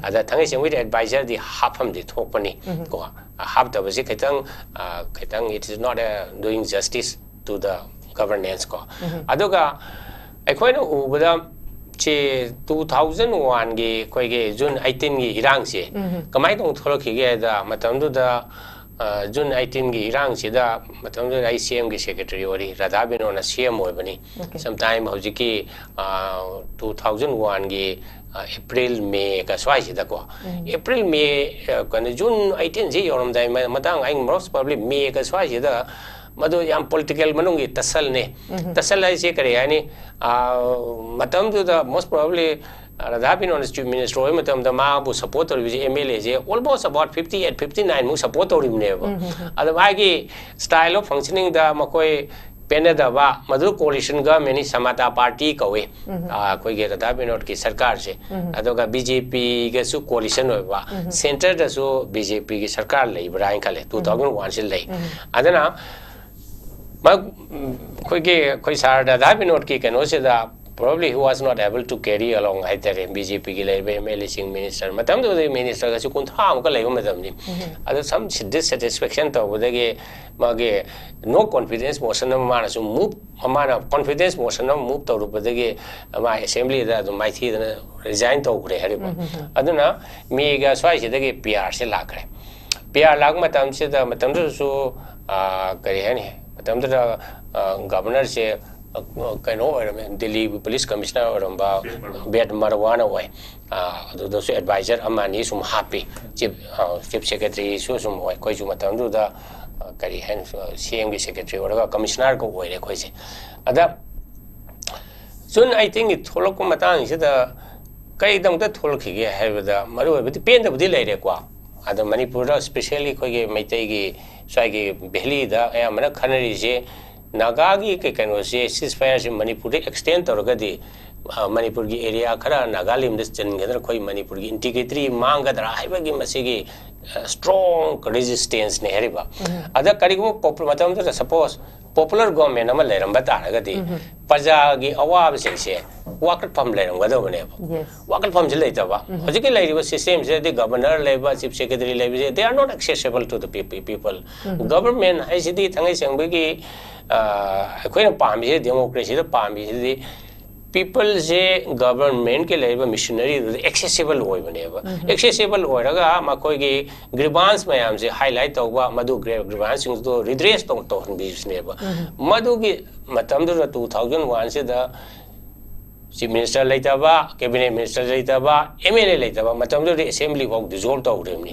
ꯑꯗ ꯊꯥꯡꯒꯩ ꯁꯦꯡꯕꯒꯤꯗꯤ ꯑꯦꯗꯚꯥꯏꯖꯔꯗꯤ ꯍꯥꯞꯐꯝꯗꯤ ꯊꯣꯛꯄꯅꯤ ꯀꯣ꯫ ꯍꯥꯞꯇꯕꯁꯤ ꯈꯤꯇꯪ ꯑ, ꯈꯤꯇꯪ it is not a doing justice to the governance ꯀꯣ꯫ ꯑꯗꯨꯒ ꯑꯩꯈꯣꯏꯅ ꯎꯕꯗ ꯁꯤ ꯇꯨ ꯊꯥꯎꯖꯟ ꯋꯥꯟꯒꯤ ꯑꯩꯈꯣꯏꯒꯤ ꯖꯨꯟ ꯑꯩꯠꯇꯤꯟꯒꯤ ꯏꯔꯥꯡꯁꯦ ꯀꯃꯥꯏꯅ ꯇꯧꯅ ꯊꯣꯛꯂꯛꯈꯤꯒꯦ ꯍꯥꯏꯗ, ꯃꯇꯝꯗꯨꯗ ꯑ, ꯖꯨꯟ ꯑꯩꯠꯇꯤꯟꯒꯤ ꯏꯔꯥꯡꯁꯤꯗ ꯃꯇꯝꯗꯨꯗ ꯑꯩ ꯁꯤ ꯑꯦꯝꯒꯤ ꯁꯦꯀ꯭ꯔꯦꯇꯔꯤ ꯑꯣꯏꯔꯤ, ꯔꯥꯙꯥ ꯕꯤꯅꯣꯗꯅ ꯁꯤ ꯑꯦꯝ ꯑꯣꯏꯕꯅꯤ꯫ ꯁꯝꯇꯥꯏꯝ ꯍꯧꯖꯤꯛꯀꯤ ꯇꯨ ꯊꯥꯎꯖꯟ ꯋꯥꯟꯒꯤ ꯑꯦꯄ꯭ꯔꯤꯜ ꯃꯦꯒ ꯁ꯭ꯋꯥꯏꯁꯤꯗꯀꯣ꯫ ꯑꯦꯄ꯭ꯔꯤꯜ ꯃꯦ ꯑ, ꯀꯩꯅꯣ, ꯖꯨꯟ ꯑꯩꯠꯇꯤꯟꯁꯤ ꯌꯧꯔꯝꯗꯥꯏ ꯃ- ꯃꯇꯥꯡ, ꯑꯩ most probably ꯃꯦꯒ ꯁ꯭ꯋꯥꯏꯁꯤꯗ ꯃꯗꯨ ꯌꯥꯝ ꯄꯣꯂꯤꯇꯤꯀꯦꯜ ꯃꯅꯨꯡꯒꯤ ꯇꯁꯜꯅꯤ꯫ ꯇꯁꯜ ꯍꯥꯏꯁꯦ ꯀꯔꯤ ꯍꯥꯏꯅꯤ? ꯑ, ꯃꯇꯝꯗꯨꯗ most probably Radha Binod chief minister ꯑꯣꯏꯕ ꯃꯇꯝꯗ ꯃꯥꯕꯨ ꯁꯄꯣꯔꯠ ꯇꯧꯔꯤꯕꯁꯤ ꯑꯦꯝ ꯑꯦꯜ ꯑꯦꯁꯦ almost about fifty eight, fifty nine ꯃꯨꯛ ꯁꯄꯣꯔꯠ ꯇꯧꯔꯤꯕꯅꯦꯕ꯫ ꯑꯗ ꯃꯥꯒꯤ style of functioningꯗ ꯃꯈꯣꯏ ꯄꯦꯟꯅꯗꯕ, ꯃꯗꯨ coalition governmentꯅꯤ, ꯁꯃꯥꯇꯥ ꯄꯥꯔꯇꯤ ꯀꯧꯏ꯫ ꯑ, ꯑꯩꯈꯣꯏꯒꯤ ꯔꯥꯙꯥ ꯕꯤꯅꯣꯗꯀꯤ ꯁꯔꯀꯥꯔꯁꯦ꯫ ꯑꯗꯨꯒ ꯕꯤ ꯖꯦ ꯄꯤꯒꯁꯨ coalition ꯑꯣꯏꯕ, centreꯗꯁꯨ ꯕꯤ ꯖꯦ ꯄꯤꯒꯤ ꯁꯔꯀꯥꯔ ꯂꯩꯕ꯭ꯔꯥ ꯍꯥꯏꯅ ꯈꯜꯂꯦ, ꯇꯨ ꯊꯥꯎꯖꯟ ꯋꯥꯟꯁꯤ ꯂꯩ꯫ ꯑꯗꯨꯅ ꯃ-, ꯑꯩꯈꯣꯏꯒꯤ, ꯑꯩꯈꯣꯏ ꯁꯥꯔ ꯔꯥꯙꯥ ꯕꯤꯅꯣꯗꯀꯤ ꯀꯩꯅꯣꯁꯤꯗ Probably he was not able to carry along ꯍꯥꯏꯇꯥꯔꯦ, ꯕꯤ ꯖꯦ ꯄꯤꯒꯤ ꯂꯩꯔꯤꯕ ꯑꯦꯝ ꯑꯦꯜ ꯑꯦꯁꯤꯡ, ꯃꯤꯅꯤꯁꯇꯔ, ꯃꯇꯝꯗꯨꯗꯗꯤ ꯃꯤꯅꯤꯁꯇꯔꯒꯁꯨ ꯀꯨꯟꯊ꯭ꯔꯥꯃꯨꯛꯀ ꯂꯩꯕ ꯃꯇꯝꯅꯤ꯫ ꯑꯗꯨ some dissatisfaction ꯇꯧꯕꯗꯒꯤ ꯃꯥꯒꯤ no confidence motion ꯑꯃ ꯃꯥꯅꯁꯨ move, ꯃꯥꯅ confidence motion ꯑꯃ move ꯇꯧꯔꯨꯕꯗꯒꯤ ꯃꯥ ꯑꯦꯁꯦꯝꯕ꯭ꯂꯤꯗ ꯑꯗꯨꯝ ꯃꯥꯏꯊꯤꯗꯅ ꯔꯤꯖꯥꯏꯟ ꯇꯧꯈ꯭ꯔꯦ ꯍꯥꯏꯔꯤꯕ꯫ ꯑꯗꯨꯅ ꯃꯦꯒ ꯁ꯭ꯋꯥꯏꯁꯤꯗꯒꯤ ꯄꯤ ꯑꯥꯔꯁꯦ ꯂꯥꯛꯈ꯭ꯔꯦ꯫ ꯄꯤ ꯑꯥꯔ ꯂꯥꯛꯄ ꯃꯇꯝꯁꯤꯗ, ꯃꯇꯝꯗꯨꯗꯁꯨ, ꯑꯥ, ꯀꯔꯤ ꯍꯥꯏꯅꯤ, ꯃꯇꯝꯗꯨꯗ, ꯑꯥ, ꯒꯕꯔꯅꯔꯁꯦ, ꯑꯥ, ꯀꯩꯅꯣ ꯑꯣꯏꯔꯝꯃꯦ, ꯗꯤꯜꯂꯤ ꯄꯨꯂꯤꯁ ꯀꯃꯤꯁꯅꯔ ꯑꯣꯏꯔꯝꯕ ꯕꯦꯠ ꯃꯔꯋꯥꯅ ꯑꯣꯏ꯫ ꯑꯥ, ꯑꯗꯨꯗꯁꯨ ꯑꯦꯗꯚꯥꯏꯖꯔ ꯑꯃ ꯑꯅꯤ ꯁꯨꯝ ꯍꯥꯞꯄꯤ꯫ ꯆꯤꯐ, ꯑꯥ, ꯆꯤꯐ ꯁꯦꯀ꯭ꯔꯦꯇꯔꯤꯁꯨ ꯁꯨꯝ ꯑꯣꯏ꯫ ꯑꯩꯈꯣꯏꯁꯨ ꯃꯇꯝꯗꯨꯗ, ꯑꯥ, ꯀꯔꯤ ꯍꯥꯏꯅꯤ, ꯁꯤ ꯑꯦꯝꯒꯤ ꯁꯦꯀ꯭ꯔꯦꯇꯔꯤ ꯑꯣꯏꯔꯒ ꯀꯃꯤꯁꯅꯔꯒ ꯑꯣꯏꯔꯦ ꯑꯩꯈꯣꯏꯁꯦ꯫ ꯑꯗ ꯖꯨꯟ ꯑꯩꯠꯇꯤꯟꯒꯤ ꯊꯣꯛꯂꯛꯄ ꯃꯇꯥꯡꯁꯤꯗ ꯀꯔꯤꯒꯤꯗꯃꯛꯇ ꯊꯣꯛꯂꯛꯈꯤꯒꯦ ꯍꯥꯏꯕꯗ, ꯃꯔꯨꯑꯣꯏꯕꯗꯤ ꯄꯦꯟꯗꯕꯗꯤ ꯂꯩꯔꯦꯀꯣ꯫ ꯑꯗꯣ ꯃꯅꯤꯄꯨꯔꯗ specially ꯑꯩꯈꯣꯏꯒꯤ ꯃꯩꯇꯩꯒꯤ ꯁ꯭ꯋꯥꯏꯒꯤ ꯚꯦꯂꯤꯗ ꯑꯌꯥꯝꯕꯅ ꯈꯟꯅꯔꯤꯁꯦ, ꯅꯥꯒꯥꯒꯤ ꯀꯩ ꯀꯩꯅꯣꯁꯦ, ceasefire ꯁꯦ ꯃꯅꯤꯄꯨꯔꯗ extend ꯇꯧꯔꯒꯗꯤ, ꯑ, ꯃꯅꯤꯄꯨꯔꯒꯤ ꯑꯦꯔꯤꯌꯥ ꯈꯔ ꯅꯥꯒꯥꯂꯦꯟꯗ ꯆꯟꯒꯗ꯭ꯔꯥ, ꯑꯩꯈꯣꯏ ꯃꯅꯤꯄꯨꯔꯒꯤ integrity ꯃꯥꯡꯒꯗ꯭ꯔꯥ ꯍꯥꯏꯕꯒꯤ ꯃꯁꯤꯒꯤ, ꯑ, strong resistance ꯅꯦ ꯍꯥꯏꯔꯤꯕ꯫ ꯑꯗ ꯀꯔꯤꯒꯨꯝꯕ ꯄꯣꯄꯨ-, ꯃꯇꯝꯗꯨꯗ suppose popular government ꯑꯃ ꯂꯩꯔꯝꯕ ꯇꯥꯔꯒꯗꯤ, ꯄ꯭ꯔꯖꯥꯒꯤ ꯑꯋꯥꯕꯁꯤꯡꯁꯦ ꯋꯥꯀꯠꯐꯝ ꯂꯩꯔꯝꯒꯗꯕꯅꯦꯕ꯫ ꯋꯥꯀꯠꯐꯝꯁꯤ ꯂꯩꯇꯕ꯫ ꯍꯧꯖꯤꯛꯀꯤ ꯂꯩꯔꯤꯕ system ꯁꯤꯗꯗꯤ ꯒꯕꯔꯅꯔ ꯂꯩꯕ, ꯆꯤꯐ ꯁꯦꯀ꯭ꯔꯦꯇꯔꯤ ꯂꯩꯕꯁꯦ, they are not accessible to the peop-, people꯫ Government ꯍꯥꯏꯁꯤꯗꯤ ꯊꯥꯡꯒꯩ ꯁꯦꯡꯕꯒꯤ, ꯑ, ꯑꯩꯈꯣꯏꯅ ꯄꯥꯝꯃꯤꯁꯦ, ꯗꯦꯃꯣꯀ꯭ꯔꯦꯁꯤꯗ ꯄꯥꯝꯃꯤꯁꯤꯗꯤ ꯄꯤꯄꯜꯁꯦ ꯒꯕꯔꯃꯦꯟꯒꯤ ꯂꯩꯔꯤꯕ ꯃꯦꯁꯤꯅꯔꯤꯗꯨꯗ accessible ꯑꯣꯏꯕꯅꯦꯕ꯫ Accessible ꯑꯣꯏꯔꯒ ꯃꯈꯣꯏꯒꯤ ꯒ꯭ꯔꯤꯚꯥꯟꯁ ꯃꯌꯥꯝꯁꯦ highlight ꯇꯧꯕ, ꯃꯗꯨ ꯒ꯭ꯔꯦ-, ꯒ꯭ꯔꯤꯚꯥꯟꯁꯁꯤꯡꯗꯨ ꯔꯤꯗ꯭ꯔꯦꯁ ꯇꯧ-, ꯇꯧꯍꯟꯕꯤꯕꯁꯤꯅꯦꯕ꯫ ꯃꯗꯨꯒꯤ ꯃꯇꯝꯗꯨꯗ two thousand one ꯁꯤꯗ ꯆꯤꯐ ꯃꯤꯅꯤꯁꯇꯔ ꯂꯩꯇꯕ, ꯀꯦꯕꯤꯅꯦꯠ ꯃꯤꯅꯤꯁꯇꯔ ꯂꯩꯇꯕ, ꯑꯦꯝ ꯑꯦꯜ ꯑꯦ ꯂꯩꯇꯕ ꯃꯇꯝꯗꯨꯗꯤ ꯑꯦꯁꯦꯝꯕ꯭ꯂꯤ ꯐꯥꯎ ꯗꯤꯖꯣꯜꯕ ꯇꯧꯈ꯭ꯔꯤꯕꯅꯤ꯫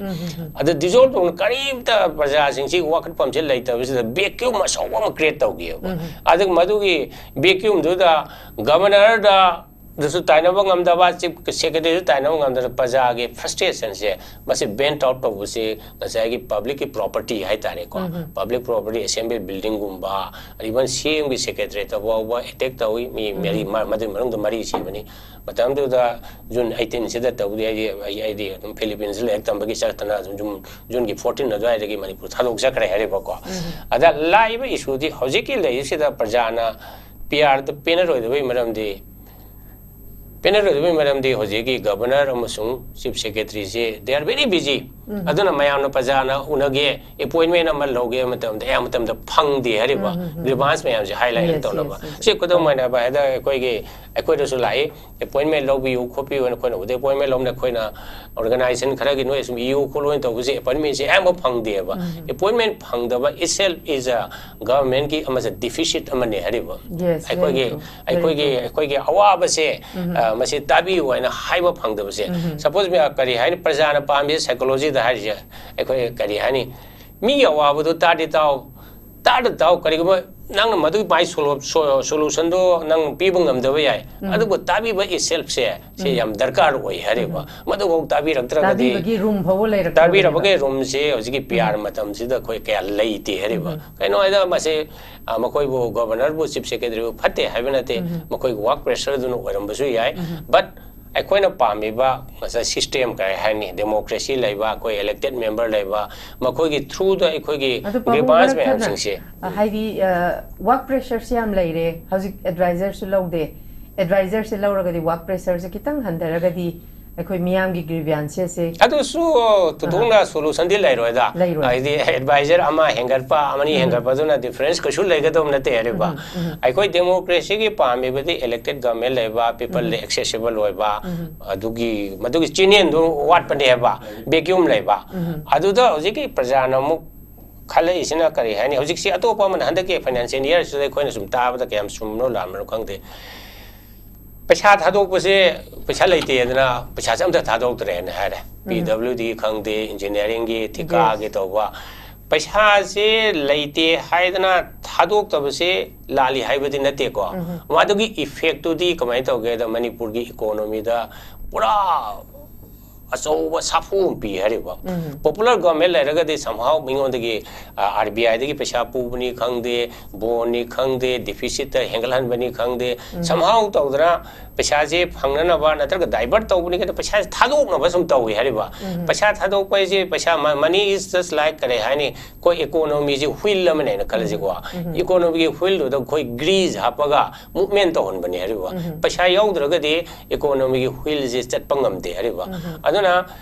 ꯑꯗ ꯗꯤꯖꯣꯜꯕ ꯇꯧꯅ ꯀꯔꯤꯝꯇ ꯄ꯭ꯔꯖꯥꯁꯤꯡꯁꯤ ꯋꯥꯀꯠꯐꯝꯁꯤ ꯂꯩꯇꯕꯁꯤꯗ vacuum ꯑꯆꯧꯕ ꯑꯃ ꯀ꯭ꯔꯤꯌꯦꯠ ꯇꯧꯈꯤꯑꯕ꯫ ꯑꯗꯨꯒ ꯃꯗꯨꯒꯤ vacuum ꯗꯨꯗ ꯒꯕꯔꯅꯔꯗ ꯗꯁꯨ ꯇꯥꯏꯅꯕ ꯉꯝꯗꯕ, ꯆꯤꯐ ꯁꯦꯀ꯭ꯔꯦꯇꯔꯤꯁꯨ ꯇꯥꯏꯅꯕ ꯉꯝꯗꯕ, ꯄ꯭ꯔꯖꯥꯒꯤ ꯐ꯭ꯔꯁꯇ꯭ꯔꯦꯁꯟꯁꯦ ꯃꯁꯤ ꯚꯦꯟꯠ ꯑꯥꯎꯠ ꯇꯧꯕꯁꯤ ꯉꯁꯥꯏꯒꯤ ꯄꯕ꯭ꯂꯤꯛꯀꯤ ꯄ꯭ꯔꯣꯄꯔꯇꯤ ꯍꯥꯏꯇꯥꯔꯦꯀꯣ, ꯄꯕ꯭ꯂꯤꯛ ꯄ꯭ꯔꯣꯄꯔꯇꯤ, ꯑꯦꯁꯦꯝꯕ꯭ꯂꯤ ꯕꯤꯜꯗꯤꯡꯒꯨꯝꯕ, ꯏꯚꯟ ꯁꯤ ꯑꯦꯝꯒꯤ ꯁꯦꯀ꯭ꯔꯦꯇꯔꯤꯗ ꯐꯥꯎꯕ ꯑꯦꯇꯦꯛ ꯇꯧꯏ꯫ ꯃꯤ ꯃꯔꯤ, ꯃ-, ꯃꯗꯨꯒꯤ ꯃꯅꯨꯡꯗ ꯃꯔꯤ ꯁꯤꯕꯅꯤ꯫ ꯃꯇꯝꯗꯨꯗ ꯖꯨꯟ ꯑꯩꯠꯇꯤꯟꯁꯤꯗ ꯇꯧꯕꯗꯤ ꯑꯩꯗꯤ, ꯑꯩ, ꯑꯩꯗꯤ ꯑꯗꯨꯝ ꯐꯤꯂꯤꯄꯤꯟꯁꯇ ꯂꯥꯏꯔꯤꯛ ꯇꯝꯕꯒꯤ ꯆꯠꯇꯅ ꯑꯗꯨꯝ ꯖꯨꯟ, ꯖꯨꯟꯒꯤ ꯐꯣꯔꯇꯤꯟ ꯑꯗꯨꯋꯥꯏꯗꯒꯤ ꯃꯅꯤꯄꯨꯔ ꯊꯥꯗꯣꯛꯆꯈ꯭ꯔꯦ ꯍꯥꯏꯔꯤꯕꯀꯣ꯫ ꯑꯗ ꯂꯥꯛꯏꯕ ꯏꯁꯨꯗꯤ ꯍꯧꯖꯤꯛꯀꯤ ꯂꯩꯔꯤꯁꯤꯗ ꯄ꯭ꯔꯖꯥꯅ ꯄꯤ ꯑꯥꯔꯗ ꯄꯦꯟꯅꯔꯣꯏꯗꯕꯒꯤ ꯃꯔꯝꯗꯤ ꯄꯦꯟꯅꯔꯣꯏꯗꯕꯒꯤ ꯃꯔꯝꯗꯤ ꯍꯧꯖꯤꯛꯀꯤ ꯒꯕꯔꯅꯔ ꯑꯃꯁꯨꯡ chief ꯁꯦꯀ꯭ꯔꯦꯇꯔꯤꯁꯦ, they are very busy. ꯑꯗꯨꯅ ꯃꯌꯥꯝꯅ ꯄ꯭ꯔꯖꯥꯅ ꯎꯅꯒꯦ, ꯑꯦꯄꯣꯏꯟꯃꯦꯟ ꯑꯃ ꯂꯧꯒꯦ ꯃꯇꯝꯗ ꯑꯌꯥꯝꯕ ꯃꯇꯝꯗ ꯐꯪꯗꯦ ꯍꯥꯏꯔꯤꯕ ꯒ꯭ꯔꯤꯚꯥꯟꯁ ꯃꯌꯥꯝꯁꯦ ꯍꯥꯏꯂꯥꯏꯠ ꯇꯧꯅꯕ꯫ ꯁꯤ ꯈꯨꯗꯝ ꯑꯣꯏꯅ ꯚꯥꯏ, ꯍꯟꯗꯛ ꯑꯩꯈꯣꯏꯒꯤ, ꯑꯩꯈꯣꯏꯗꯁꯨ ꯂꯥꯛꯏ, ꯑꯦꯄꯣꯏꯟꯃꯦꯟ ꯂꯧꯕꯤꯌꯨ ꯈꯣꯠꯄꯤꯌꯨ ꯍꯥꯏꯅ ꯑꯩꯈꯣꯏꯅ ꯎꯗꯦ꯫ ꯑꯦꯄꯣꯏꯟꯃꯦꯟ ꯂꯧꯕꯅ ꯑꯩꯈꯣꯏꯅ ꯑꯣꯔꯒꯅꯥꯏꯖꯦꯁꯟ ꯈꯔꯒꯤ ꯅꯣꯏ ꯁꯨꯝ ꯏꯌꯨ ꯈꯣꯠꯂꯨ ꯍꯥꯏꯅ ꯇꯧꯕꯁꯦ ꯑꯦꯄꯣꯏꯟꯃꯦꯟꯁꯦ ꯑꯌꯥꯝꯕ ꯐꯪꯗꯦꯕ꯫ ꯑꯦꯄꯣꯏꯟꯃꯦꯟ ꯐꯪꯗꯕ itself is a ꯒꯚꯔꯟꯃꯦꯟꯒꯤ ꯑꯃꯁꯦ ꯗꯤꯐꯤꯁꯤꯠ ꯑꯃꯅꯦ ꯍꯥꯏꯔꯤꯕ꯫ Yes, very ꯑꯩꯈꯣꯏꯒꯤ true. ꯑꯩꯈꯣꯏꯒꯤ ꯑꯩꯈꯣꯏꯒꯤ ꯑꯋꯥꯕꯁꯦ, ꯑ, ꯃꯁꯤ ꯇꯥꯕꯤꯌꯨ ꯍꯥꯏꯅ ꯍꯥꯏꯕ ꯐꯪꯗꯕꯁꯦ꯫ ꯁꯄꯣꯁ ꯀꯔꯤ ꯍꯥꯏꯅꯤ, ꯄ꯭ꯔꯖꯥꯅ ꯄꯥꯝꯃꯤꯁꯦ ꯁꯥꯏꯀꯣꯂꯣꯖꯤꯗ ꯍꯥꯏꯔꯤꯁꯦ, ꯑꯩꯈꯣꯏ ꯀꯔꯤ ꯍꯥꯏꯅꯤ, ꯃꯤꯒꯤ ꯑꯋꯥꯕꯗꯨ ꯇꯥꯗꯤ ꯇꯥꯎ, ꯇꯥꯗ ꯇꯥꯎ, ꯀꯔꯤꯒꯨꯝꯕ ꯅꯪꯅ ꯃꯗꯨꯒꯤ ꯃꯥꯏ ꯁꯣꯂꯨꯁꯟꯗꯣ ꯅꯪ ꯄꯤꯕ ꯉꯝꯗꯕ ꯌꯥꯏ, ꯑꯗꯨꯕꯨ ꯇꯥꯕꯤꯕ itselfꯁꯦ ꯁꯤ ꯌꯥꯝ ꯗꯔꯀꯥꯔ ꯑꯣꯏ ꯍꯥꯏꯔꯤꯕ꯫ ꯃꯗꯨꯐꯥꯎ ꯇꯥꯕꯤꯔꯛꯇ꯭ꯔꯒꯗꯤ, ꯇꯥꯕꯤꯕꯒꯤ ꯔꯨꯝ ꯐꯥꯎꯕ ꯂꯩꯔꯛꯇ꯭ꯔꯕꯅꯦꯕ꯫ ꯇꯥꯕꯤꯔꯛꯄꯒꯤ ꯔꯨꯝꯁꯦ ꯍꯧꯖꯤꯛꯀꯤ ꯄꯤ ꯑꯥꯔ ꯃꯇꯝꯁꯤꯗ ꯑꯩꯈꯣꯏ ꯀꯌꯥ ꯂꯩꯇꯦ ꯍꯥꯏꯔꯤꯕ꯫ ꯀꯩꯅꯣ ꯍꯥꯏꯗ ꯃꯁꯤ, ꯑ, ꯃꯈꯣꯏꯕꯨ, ꯒꯣꯕꯔꯅꯔꯕꯨ, ꯆꯤꯐ ꯁꯦꯀ꯭ꯔꯦꯇꯔꯤꯕꯨ ꯐꯠꯇꯦ ꯍꯥꯏꯕ ꯅꯠꯇꯦ, ꯃꯈꯣꯏꯒꯤ ꯋꯥꯔꯛ ꯄ꯭ꯔꯦꯁꯔꯗꯨꯅ ꯑꯣꯏꯔꯝꯕꯁꯨ ꯌꯥꯏ꯫ ꯕꯠ ꯑꯩꯈꯣꯏꯅ ꯄꯥꯝꯃꯤꯕ ꯉꯁꯥꯏ ꯁꯤꯁꯇꯦꯝ ꯀꯔꯤ ꯍꯥꯏꯅꯤ, ꯗꯦꯃꯣꯀ꯭ꯔꯦꯁꯤ ꯂꯩꯕ, ꯑꯩꯈꯣꯏ ꯏꯂꯦꯛꯇꯦꯠ ꯃꯦꯝꯕꯔ ꯂꯩꯕ, ꯃꯈꯣꯏꯒꯤ ꯊ꯭ꯔꯨꯗ ꯑꯩꯈꯣꯏꯒꯤ ꯑꯗꯨ ꯄꯥꯕꯨꯡ ꯒ꯭ꯔꯤꯚꯥꯟꯁ ꯃꯔꯛ ꯊꯠꯅ, ꯃꯌꯥꯝꯁꯤꯡꯁꯦ꯫ ꯑ, ꯍꯥꯏꯗꯤ, ꯋꯥꯔꯛ ꯄ꯭ꯔꯦꯁꯔꯁꯦ ꯌꯥꯝ ꯂꯩꯔꯦ, ꯍꯧꯖꯤꯛ ꯑꯦꯗꯚꯥꯏꯖꯔꯁꯨ ꯂꯧꯗꯦ꯫ ꯑꯦꯗꯚꯥꯏꯖꯔꯁꯦ ꯂꯧꯔꯒꯗꯤ ꯋꯥꯔꯛ ꯄ꯭ꯔꯦꯁꯔꯁꯦ ꯈꯤꯇꯪ ꯍꯟꯊꯔꯒꯗꯤ ꯑꯩꯈꯣꯏ ꯃꯤꯌꯥꯝꯒꯤ ꯒ꯭ꯔꯤꯚꯥꯟꯁꯦꯁꯦ ꯑꯗꯨꯁꯨ ꯊꯣꯏꯗꯣꯛꯅ ꯁꯣꯂꯨꯁꯟꯗꯤ ꯂꯩꯔꯣꯏꯗ꯫ ꯂꯩꯔꯣꯏ꯫ ꯍꯥꯏꯗꯤ ꯑꯦꯗꯚꯥꯏꯖꯔ ꯑꯃ ꯍꯦꯟꯒꯠꯄ, ꯑꯃꯅꯤ ꯍꯦꯟꯒꯠꯄꯗꯨꯅ ꯗꯤꯐꯔꯦꯟꯁ ꯀꯩꯁꯨ ꯂꯩꯒꯗꯧꯕ ꯅꯠꯇꯦ ꯍꯥꯏꯔꯤꯕ꯫ ꯑꯩꯈꯣꯏ ꯗꯦꯃꯣꯀ꯭ꯔꯦꯁꯤꯒꯤ ꯄꯥꯝꯃꯤꯕꯗꯤ ꯏꯂꯦꯛꯇꯦꯠ ꯒꯚꯔꯟꯃꯦꯟ ꯂꯩꯕ, ꯄꯤꯄꯜꯗ ꯑꯦꯛꯁꯦꯁꯤꯕꯜ ꯑꯣꯏꯕ, ꯑꯗꯨꯒꯤ, ꯃꯗꯨꯒꯤ ꯆꯦꯅꯦꯜꯗꯨ ꯋꯥꯠꯄꯅꯦꯕ, ꯚꯦꯀ꯭ꯌꯨꯝ ꯂꯩꯕ꯫ ꯑꯗꯨꯗ ꯍꯧꯖꯤꯛꯀꯤ ꯄ꯭ꯔꯖꯥꯅ ꯑꯃꯨꯛ ꯈꯜꯂꯛꯏꯁꯤꯅ ꯀꯔꯤ ꯍꯥꯏꯅꯤ, ꯍꯧꯖꯤꯛꯁꯤ ꯑꯇꯣꯞꯄ ꯑꯃꯅ ꯍꯟꯗꯛꯀꯤ ꯐꯥꯏꯅꯥꯟꯁꯤꯌꯦꯜ ꯏꯌꯥꯔꯁꯤꯗ ꯑꯩꯈꯣꯏꯅ ꯁꯨꯝ ꯇꯥꯕꯗ ꯀꯌꯥꯝ ꯆꯨꯝꯕꯅꯣ ꯂꯥꯟꯕꯅꯣ ꯈꯪꯗꯦ, ꯄꯩꯁꯥ ꯊꯥꯗꯣꯛꯄꯁꯦ ꯄꯩꯁꯥ ꯂꯩꯇꯦꯗꯅ ꯄꯩꯁꯥꯁꯦ ꯑꯝꯇ ꯊꯥꯗꯣꯛꯇ꯭ꯔꯦꯅ ꯍꯥꯏꯔꯦ꯫ ꯄꯤ ꯗꯕ꯭ꯂꯤꯎ ꯗꯤ ꯈꯪꯗꯦ, ꯏꯟꯖꯤꯅꯤꯌꯥꯔꯤꯡꯒꯤ, ꯊꯤꯀꯥꯒꯤ ꯇꯧꯕ, ꯄꯩꯁꯥꯁꯦ ꯂꯩꯇꯦ ꯍꯥꯏꯗꯅ ꯊꯥꯗꯣꯛꯇꯕꯁꯦ ꯂꯥꯜꯂꯤ ꯍꯥꯏꯕꯗꯤ ꯅꯠꯇꯦꯀꯣ꯫ ꯃꯗꯨꯒꯤ ꯏꯐꯦꯛꯇꯨꯗꯤ ꯀꯃꯥꯏꯅ ꯇꯧꯒꯦꯗ, ꯃꯅꯤꯄꯨꯔꯒꯤ ꯏꯀꯣꯅꯣꯃꯤꯗ ꯄꯨꯔꯥ ꯑꯆꯧꯕ ꯁꯥꯐꯨ ꯑꯃ ꯄꯤ ꯍꯥꯏꯔꯤꯕ꯫ ꯄꯣꯄꯨꯂꯔ ꯒꯣꯔꯃꯦꯟ ꯂꯩꯔꯒꯗꯤ somehow ꯃꯤꯉꯣꯟꯗꯒꯤ, ꯑꯥꯔ ꯕꯤ ꯑꯥꯏꯗꯒꯤ ꯄꯩꯁꯥ ꯄꯨꯕꯅꯤ ꯈꯪꯗꯦ, ꯕꯣꯟꯅꯤ ꯈꯪꯗꯦ, ꯗꯤꯐꯤꯁꯤꯠꯇ ꯍꯦꯟꯒꯠꯍꯟꯕꯅꯤ ꯈꯪꯗꯦ, somehow ꯇꯧꯗꯅ ꯄꯩꯁꯥꯁꯦ ꯐꯪꯅꯅꯕ ꯅꯠꯇ꯭ꯔꯒ divert ꯇꯧꯕꯅꯤ ꯈꯪꯗꯦ, ꯄꯩꯁꯥꯁꯦ ꯊꯥꯗꯣꯛꯅꯕ ꯁꯨꯝ ꯇꯧꯏ ꯍꯥꯏꯔꯤꯕ꯫ ꯄꯩꯁꯥ ꯊꯥꯗꯣꯛꯄ ꯍꯥꯏꯁꯦ ꯄꯩꯁꯥ, money is just like, ꯀꯔꯤ ꯍꯥꯏꯅꯤ, ꯑꯩꯈꯣꯏ ꯏꯀꯣꯅꯣꯃꯤꯁꯦ ꯋꯤꯜ ꯑꯃꯅꯦꯅ ꯈꯜꯂꯁꯤꯀꯣ꯫ ꯏꯀꯣꯅꯣꯃꯤꯒꯤ ꯋꯤꯜꯗꯨꯗ ꯑꯩꯈꯣꯏ ꯒ꯭ꯔꯤꯁ ꯍꯥꯞꯄꯒ ꯃꯨꯞꯃꯦꯟ ꯇꯧꯍꯟꯕꯅꯦ ꯍꯥꯏꯔꯤꯕ꯫ ꯄꯩꯁꯥ ꯌꯥꯎꯗ꯭ꯔꯒꯗꯤ ꯏꯀꯣꯅꯣꯃꯤꯒꯤ ꯋꯤꯜꯁꯦ ꯆꯠꯄ ꯉꯝꯗꯦ ꯍꯥꯏꯔꯤꯕ꯫ ꯑꯗꯨꯅ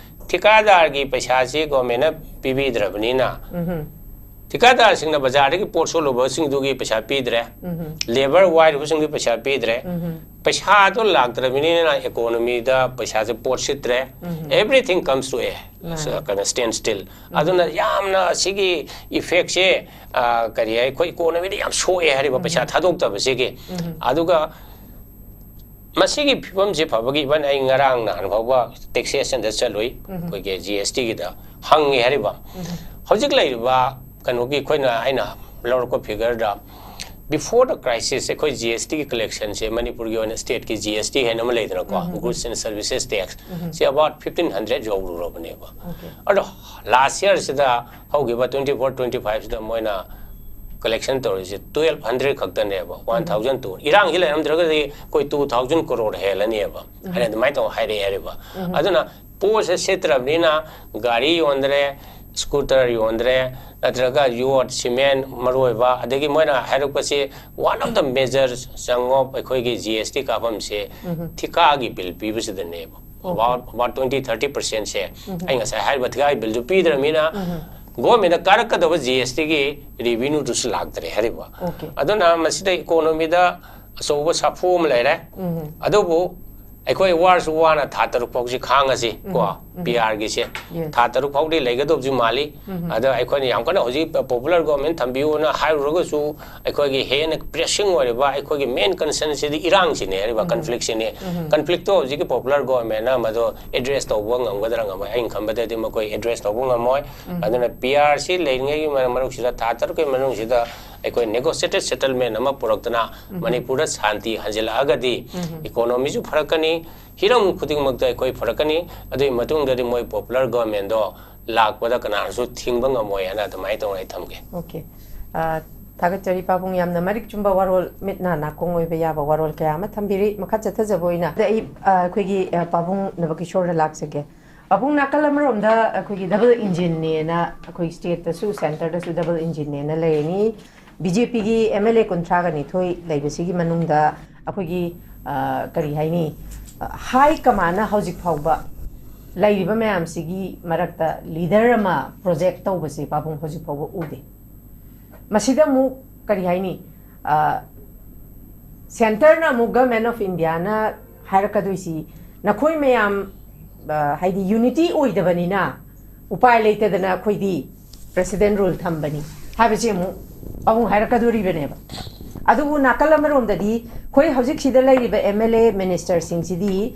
ꯊꯤꯀꯥꯗꯥꯔꯒꯤ ꯄꯩꯁꯥꯁꯤ ꯒꯣꯔꯃꯦꯟꯅ ꯄꯤꯕꯤꯗ꯭ꯔꯕꯅꯤꯅ, ꯊꯤꯀꯥꯗꯥꯔꯁꯤꯡꯅ ꯕꯖꯥꯔꯗꯒꯤ ꯄꯣꯠ ꯁꯣꯜꯂꯨꯕꯁꯤꯡꯗꯨꯒꯤ ꯄꯩꯁꯥ ꯄꯤꯗ꯭ꯔꯦ, ꯂꯦꯕꯔ ꯋꯥꯏꯔꯨꯕꯁꯤꯡꯗꯨꯒꯤ ꯄꯩꯁꯥ ꯄꯤꯗ꯭ꯔꯦ꯫ ꯄꯩꯁꯥꯗꯣ ꯂꯥꯛꯇ꯭ꯔꯕꯅꯤꯅ ꯏꯀꯣꯅꯣꯃꯤꯗ ꯄꯩꯁꯥꯁꯦ ꯄꯣꯠ ꯁꯤꯠꯇ꯭ꯔꯦ꯫ Everything comes to a, ꯀꯩꯅꯣ, standstill꯫ ꯑꯗꯨꯅ ꯌꯥꯝꯅ ꯁꯤꯒꯤ ꯏꯐꯦꯛꯁꯦ, ꯑ, ꯀꯔꯤ ꯍꯥꯏ, ꯑꯩꯈꯣꯏ ꯏꯀꯣꯅꯣꯃꯤꯗ ꯌꯥꯝ ꯁꯣꯛꯑꯦ ꯍꯥꯏꯔꯤꯕ, ꯄꯩꯁꯥ ꯊꯥꯗꯣꯛꯇꯕꯁꯤꯒꯤ꯫ ꯑꯗꯨꯒ ꯃꯁꯤꯒꯤ ꯐꯤꯕꯝꯁꯤ ꯐꯕꯒꯤ, even ꯑꯩ ꯉꯔꯥꯡ ꯅꯍꯥꯟ ꯐꯥꯎꯕ ꯇꯦꯛꯁꯦꯁꯟꯗ ꯆꯠꯂꯨꯏ, ꯑꯩꯈꯣꯏꯒꯤ ꯖꯤ ꯑꯦꯁ ꯇꯤꯒꯤꯗ ꯍꯪꯉꯦ ꯍꯥꯏꯔꯤꯕ꯫ ꯍꯧꯖꯤꯛ ꯂꯩꯔꯤꯕ ꯀꯩꯅꯣꯒꯤ, ꯑꯩꯈꯣꯏꯅ, ꯑꯩꯅ ꯂꯧꯔꯛꯄ ꯐꯤꯒꯔꯗ, before the crisis ꯑꯩꯈꯣꯏ ꯖꯤ ꯑꯦꯁ ꯇꯤꯒꯤ ꯀꯂꯦꯛꯁꯟꯁꯦ, ꯃꯅꯤꯄꯨꯔꯒꯤ ꯑꯣꯏꯅ ꯁ꯭ꯇꯦꯠꯀꯤ ꯖꯤ ꯑꯦꯁ ꯇꯤ ꯍꯥꯏꯅ ꯑꯃ ꯂꯩꯗꯅꯀꯣ, Goods and Services Tax, ꯁꯤ about fifteen hundred ꯌꯧꯔꯨꯔꯕꯅꯦꯕ꯫ ꯑꯗꯣ ꯂꯥꯁ ꯌꯔꯁꯤꯗ, ꯍꯧꯈꯤꯕ twenty four twenty fiveꯁꯤꯗ ꯃꯣꯏꯅ ꯀꯂꯦꯛꯁꯟ ꯇꯧꯔꯤꯁꯦ twelve hundred ꯈꯛꯇꯅꯦꯕ, one thousand two꯫ ꯏꯔꯥꯡꯁꯤ ꯂꯩꯔꯝꯗ꯭ꯔꯒꯗꯤ ꯑꯩꯈꯣꯏ two thousand ꯀ꯭ꯔꯣꯔ ꯍꯦꯜꯂꯅꯦꯕ ꯍꯥꯏꯅ ꯑꯗꯨꯃꯥꯏꯅ ꯇꯧ ꯍꯥꯏꯔꯛꯑꯦ ꯍꯥꯏꯔꯤꯕ꯫ ꯑꯗꯨꯅ ꯄꯣꯠꯁꯦ ꯁꯤꯠꯇ꯭ꯔꯕꯅꯤꯅ ꯒꯥꯔꯤ ꯌꯣꯟꯗ꯭ꯔꯦ, ꯁ꯭ꯀꯨꯇꯔ ꯌꯣꯟꯗ꯭ꯔꯦ, ꯅꯠꯇ꯭ꯔꯒ ꯌꯣꯠ, ꯁꯤꯃꯦꯟ, ꯃꯔꯨ ꯑꯣꯏꯕ, ꯑꯗꯒꯤ ꯃꯣꯏꯅ ꯍꯥꯏꯔꯛꯄꯁꯤ, one of the major chunk of ꯑꯩꯈꯣꯏꯒꯤ ꯖꯤ ꯑꯦꯁ ꯇꯤ ꯀꯥꯞꯐꯝꯁꯦ ꯊꯤꯀꯥꯒꯤ ꯕꯤꯜ ꯄꯤꯕꯁꯤꯗꯅꯦꯕ꯫ About, about twenty thirty percentꯁꯦ ꯑꯩ ꯉꯁꯥꯏ ꯍꯥꯏꯔꯤꯕ ꯊꯤꯀꯥꯒꯤ ꯕꯤꯜꯗꯨ ꯄꯤꯗ꯭ꯔꯕꯅꯤꯅ ꯒꯣꯔꯃꯦꯟꯗ ꯀꯥꯔꯛꯀꯗꯕ ꯖꯤ ꯑꯦꯁ ꯇꯤꯒꯤ ꯔꯤꯚꯤꯅ꯭ꯌꯨꯗꯨꯁꯨ ꯂꯥꯛꯇ꯭ꯔꯦ ꯍꯥꯏꯔꯤꯕ꯫ ꯑꯗꯨꯅ ꯃꯁꯤꯗ ꯏꯀꯣꯅꯣꯃꯤꯗ ꯑꯆꯧꯕ ꯁꯥꯐꯨ ꯑꯃ ꯂꯩꯔꯦ꯫ ꯑꯗꯨꯕꯨ ꯑꯩꯈꯣꯏ ꯋꯥꯔꯁꯨ ꯋꯥꯅ ꯊꯥ ꯇꯔꯨꯛ ꯐꯥꯎꯁꯤ ꯈꯥꯡꯉꯁꯤ ꯀꯣ, ꯄꯤ ꯑꯥꯔꯒꯤꯁꯦ꯫ Yes. ꯊꯥ ꯇꯔꯨꯛ ꯐꯥꯎꯗꯤ ꯂꯩꯒꯗꯧꯕꯁꯨ ꯃꯥꯜꯂꯤ꯫ ꯑꯗ ꯑꯩꯈꯣꯏꯅ ꯌꯥꯝ ꯀꯟꯅ ꯍꯧꯖꯤꯛ ꯄꯣꯄꯨꯂꯔ ꯒꯣꯔꯃꯦꯟ ꯊꯝꯕꯤꯌꯨꯅ ꯍꯥꯏꯔꯨꯔꯒꯁꯨ, ꯑꯩꯈꯣꯏꯒꯤ ꯍꯦꯟꯅ ꯄ꯭ꯔꯦꯁꯤꯡ ꯑꯣꯏꯔꯤꯕ, ꯑꯩꯈꯣꯏꯒꯤ ꯃꯦꯟ ꯀꯟꯁꯔꯟꯁꯤꯗꯤ ꯏꯔꯥꯡꯁꯤꯅꯦ ꯍꯥꯏꯔꯤꯕ, ꯀꯟꯐ꯭ꯂꯤꯛꯁꯤꯅꯦ꯫ ꯀꯟꯐ꯭ꯂꯤꯛꯇꯣ ꯍꯧꯖꯤꯛꯀꯤ ꯄꯣꯄꯨꯂꯔ ꯒꯣꯔꯃꯦꯟꯅ ꯃꯗꯨ ꯑꯦꯗ꯭ꯔꯦꯁ ꯇꯧꯕ ꯉꯝꯒꯗ꯭ꯔꯥ ꯉꯝꯃꯣꯏ, ꯑꯩꯅ ꯈꯟꯕꯗꯗꯤ ꯃꯈꯣꯏ ꯑꯦꯗ꯭ꯔꯦꯁ ꯇꯧꯕ ꯉꯝꯃꯣꯏ꯫ ꯑꯗꯨꯅ ꯄꯤ ꯑꯥꯔ ꯁꯤ ꯂꯩꯔꯤꯉꯩꯒꯤ ꯃꯔꯛ-, ꯃꯅꯨꯡꯁꯤꯗ, ꯊꯥ ꯇꯔꯨꯛꯀꯤ ꯃꯅꯨꯡꯁꯤꯗ ꯑꯩꯈꯣꯏ negotiated settlement ꯑꯃ ꯄꯨꯔꯛꯇꯅ ꯃꯅꯤꯄꯨꯔꯗ ꯁꯥꯟꯇꯤ ꯍꯟꯖꯤꯜꯂꯛꯑꯒꯗꯤ economyꯁꯨ ꯐꯔꯛꯀꯅꯤ, ꯍꯤꯔꯝ ꯈꯨꯗꯤꯡꯃꯛꯇ ꯑꯩꯈꯣꯏ ꯐꯔꯛꯀꯅꯤ꯫ ꯑꯗꯨꯒꯤ ꯃꯇꯨꯡꯗꯗꯤ ꯃꯣꯏ popular governmentꯗꯣ ꯂꯥꯛꯄꯗ ꯀꯅꯥꯅꯁꯨ ꯊꯤꯡꯕ ꯉꯝꯃꯣꯏ ꯍꯥꯏꯅ ꯑꯗꯨꯃꯥꯏꯅ ꯇꯧꯅ ꯑꯩ ꯊꯝꯒꯦ꯫ Okay. ꯑ, ꯊꯥꯒꯠꯆꯔꯤ ꯄꯥꯕꯨꯡ, ꯌꯥꯝꯅ ꯃꯔꯤꯛ ꯆꯨꯝꯕ ꯋꯥꯔꯣꯜ, ꯃꯤꯠ ꯅꯥ ꯅꯥꯀꯣꯡ ꯑꯣꯏꯕ ꯌꯥꯕ ꯋꯥꯔꯣꯜ ꯀꯌꯥ ꯑꯃ ꯊꯝꯕꯤꯔꯤ꯫ ꯃꯈꯥ ꯆꯠꯊꯖꯕ ꯑꯣꯏꯅ ꯑꯗ ꯑꯩ, ꯑ, ꯑꯩꯈꯣꯏꯒꯤ, ꯑ, ꯄꯥꯕꯨꯡ ꯅꯕꯀꯤꯁꯣꯔꯗ ꯂꯥꯛꯆꯒꯦ꯫ ꯄꯥꯕꯨꯡ, ꯅꯥꯀꯜ ꯑꯃꯔꯣꯝꯗ ꯑꯩꯈꯣꯏꯒꯤ double engineꯅꯦꯅ, ꯑꯩꯈꯣꯏ stateꯇꯁꯨ centreꯗꯁꯨ double engineꯅꯦꯅ ꯂꯩꯔꯅꯤ꯫ BJPꯒꯤ MLA ꯀꯨꯟꯊ꯭ꯔꯥꯒ ꯅꯤꯊꯣꯏ ꯂꯩꯕꯁꯤꯒꯤ ꯃꯅꯨꯡꯗ ꯑꯩꯈꯣꯏꯒꯤ, ꯑ, ꯀꯔꯤ ꯍꯥꯏꯅꯤ, ꯑ, high commandꯅ ꯍꯧꯖꯤꯛ ꯐꯥꯎꯕ ꯂꯩꯔꯤꯕ ꯃꯌꯥꯝꯁꯤꯒꯤ ꯃꯔꯛꯇ leader ꯑꯃ project ꯇꯧꯕꯁꯦ ꯄꯥꯕꯨꯡ ꯍꯧꯖꯤꯛ ꯐꯥꯎꯕ ꯎꯗꯦ꯫ ꯃꯁꯤꯗ ꯑꯃꯨꯛ ꯀꯔꯤ ꯍꯥꯏꯅꯤ, ꯑ, centreꯅ ꯑꯃꯨꯛ Government of Indiaꯅ ꯍꯥꯏꯔꯛꯀꯗꯣꯏꯁꯤ, "ꯅꯈꯣꯏ ꯃꯌꯥꯝ, ꯑ, ꯍꯥꯏꯗꯤ unity ꯑꯣꯏꯗꯕꯅꯤꯅ ꯎꯄꯥꯏ ꯂꯩꯇꯗꯅ ꯑꯩꯈꯣꯏꯗꯤ president rule ꯊꯝꯕꯅꯤ" ꯍꯥꯏꯕꯁꯤ ꯑꯃꯨꯛ ꯑꯃꯨꯛ ꯍꯥꯏꯔꯛꯀꯗꯣꯔꯤꯕꯅꯦꯕ꯫ ꯑꯗꯨꯕꯨ ꯅꯥꯀꯜ ꯑꯃꯔꯣꯝꯗꯗꯤ ꯑꯩꯈꯣꯏ ꯍꯧꯖꯤꯛꯁꯤꯗ ꯂꯩꯔꯤꯕ MLA ministerꯁꯤꯡꯁꯤꯗꯤ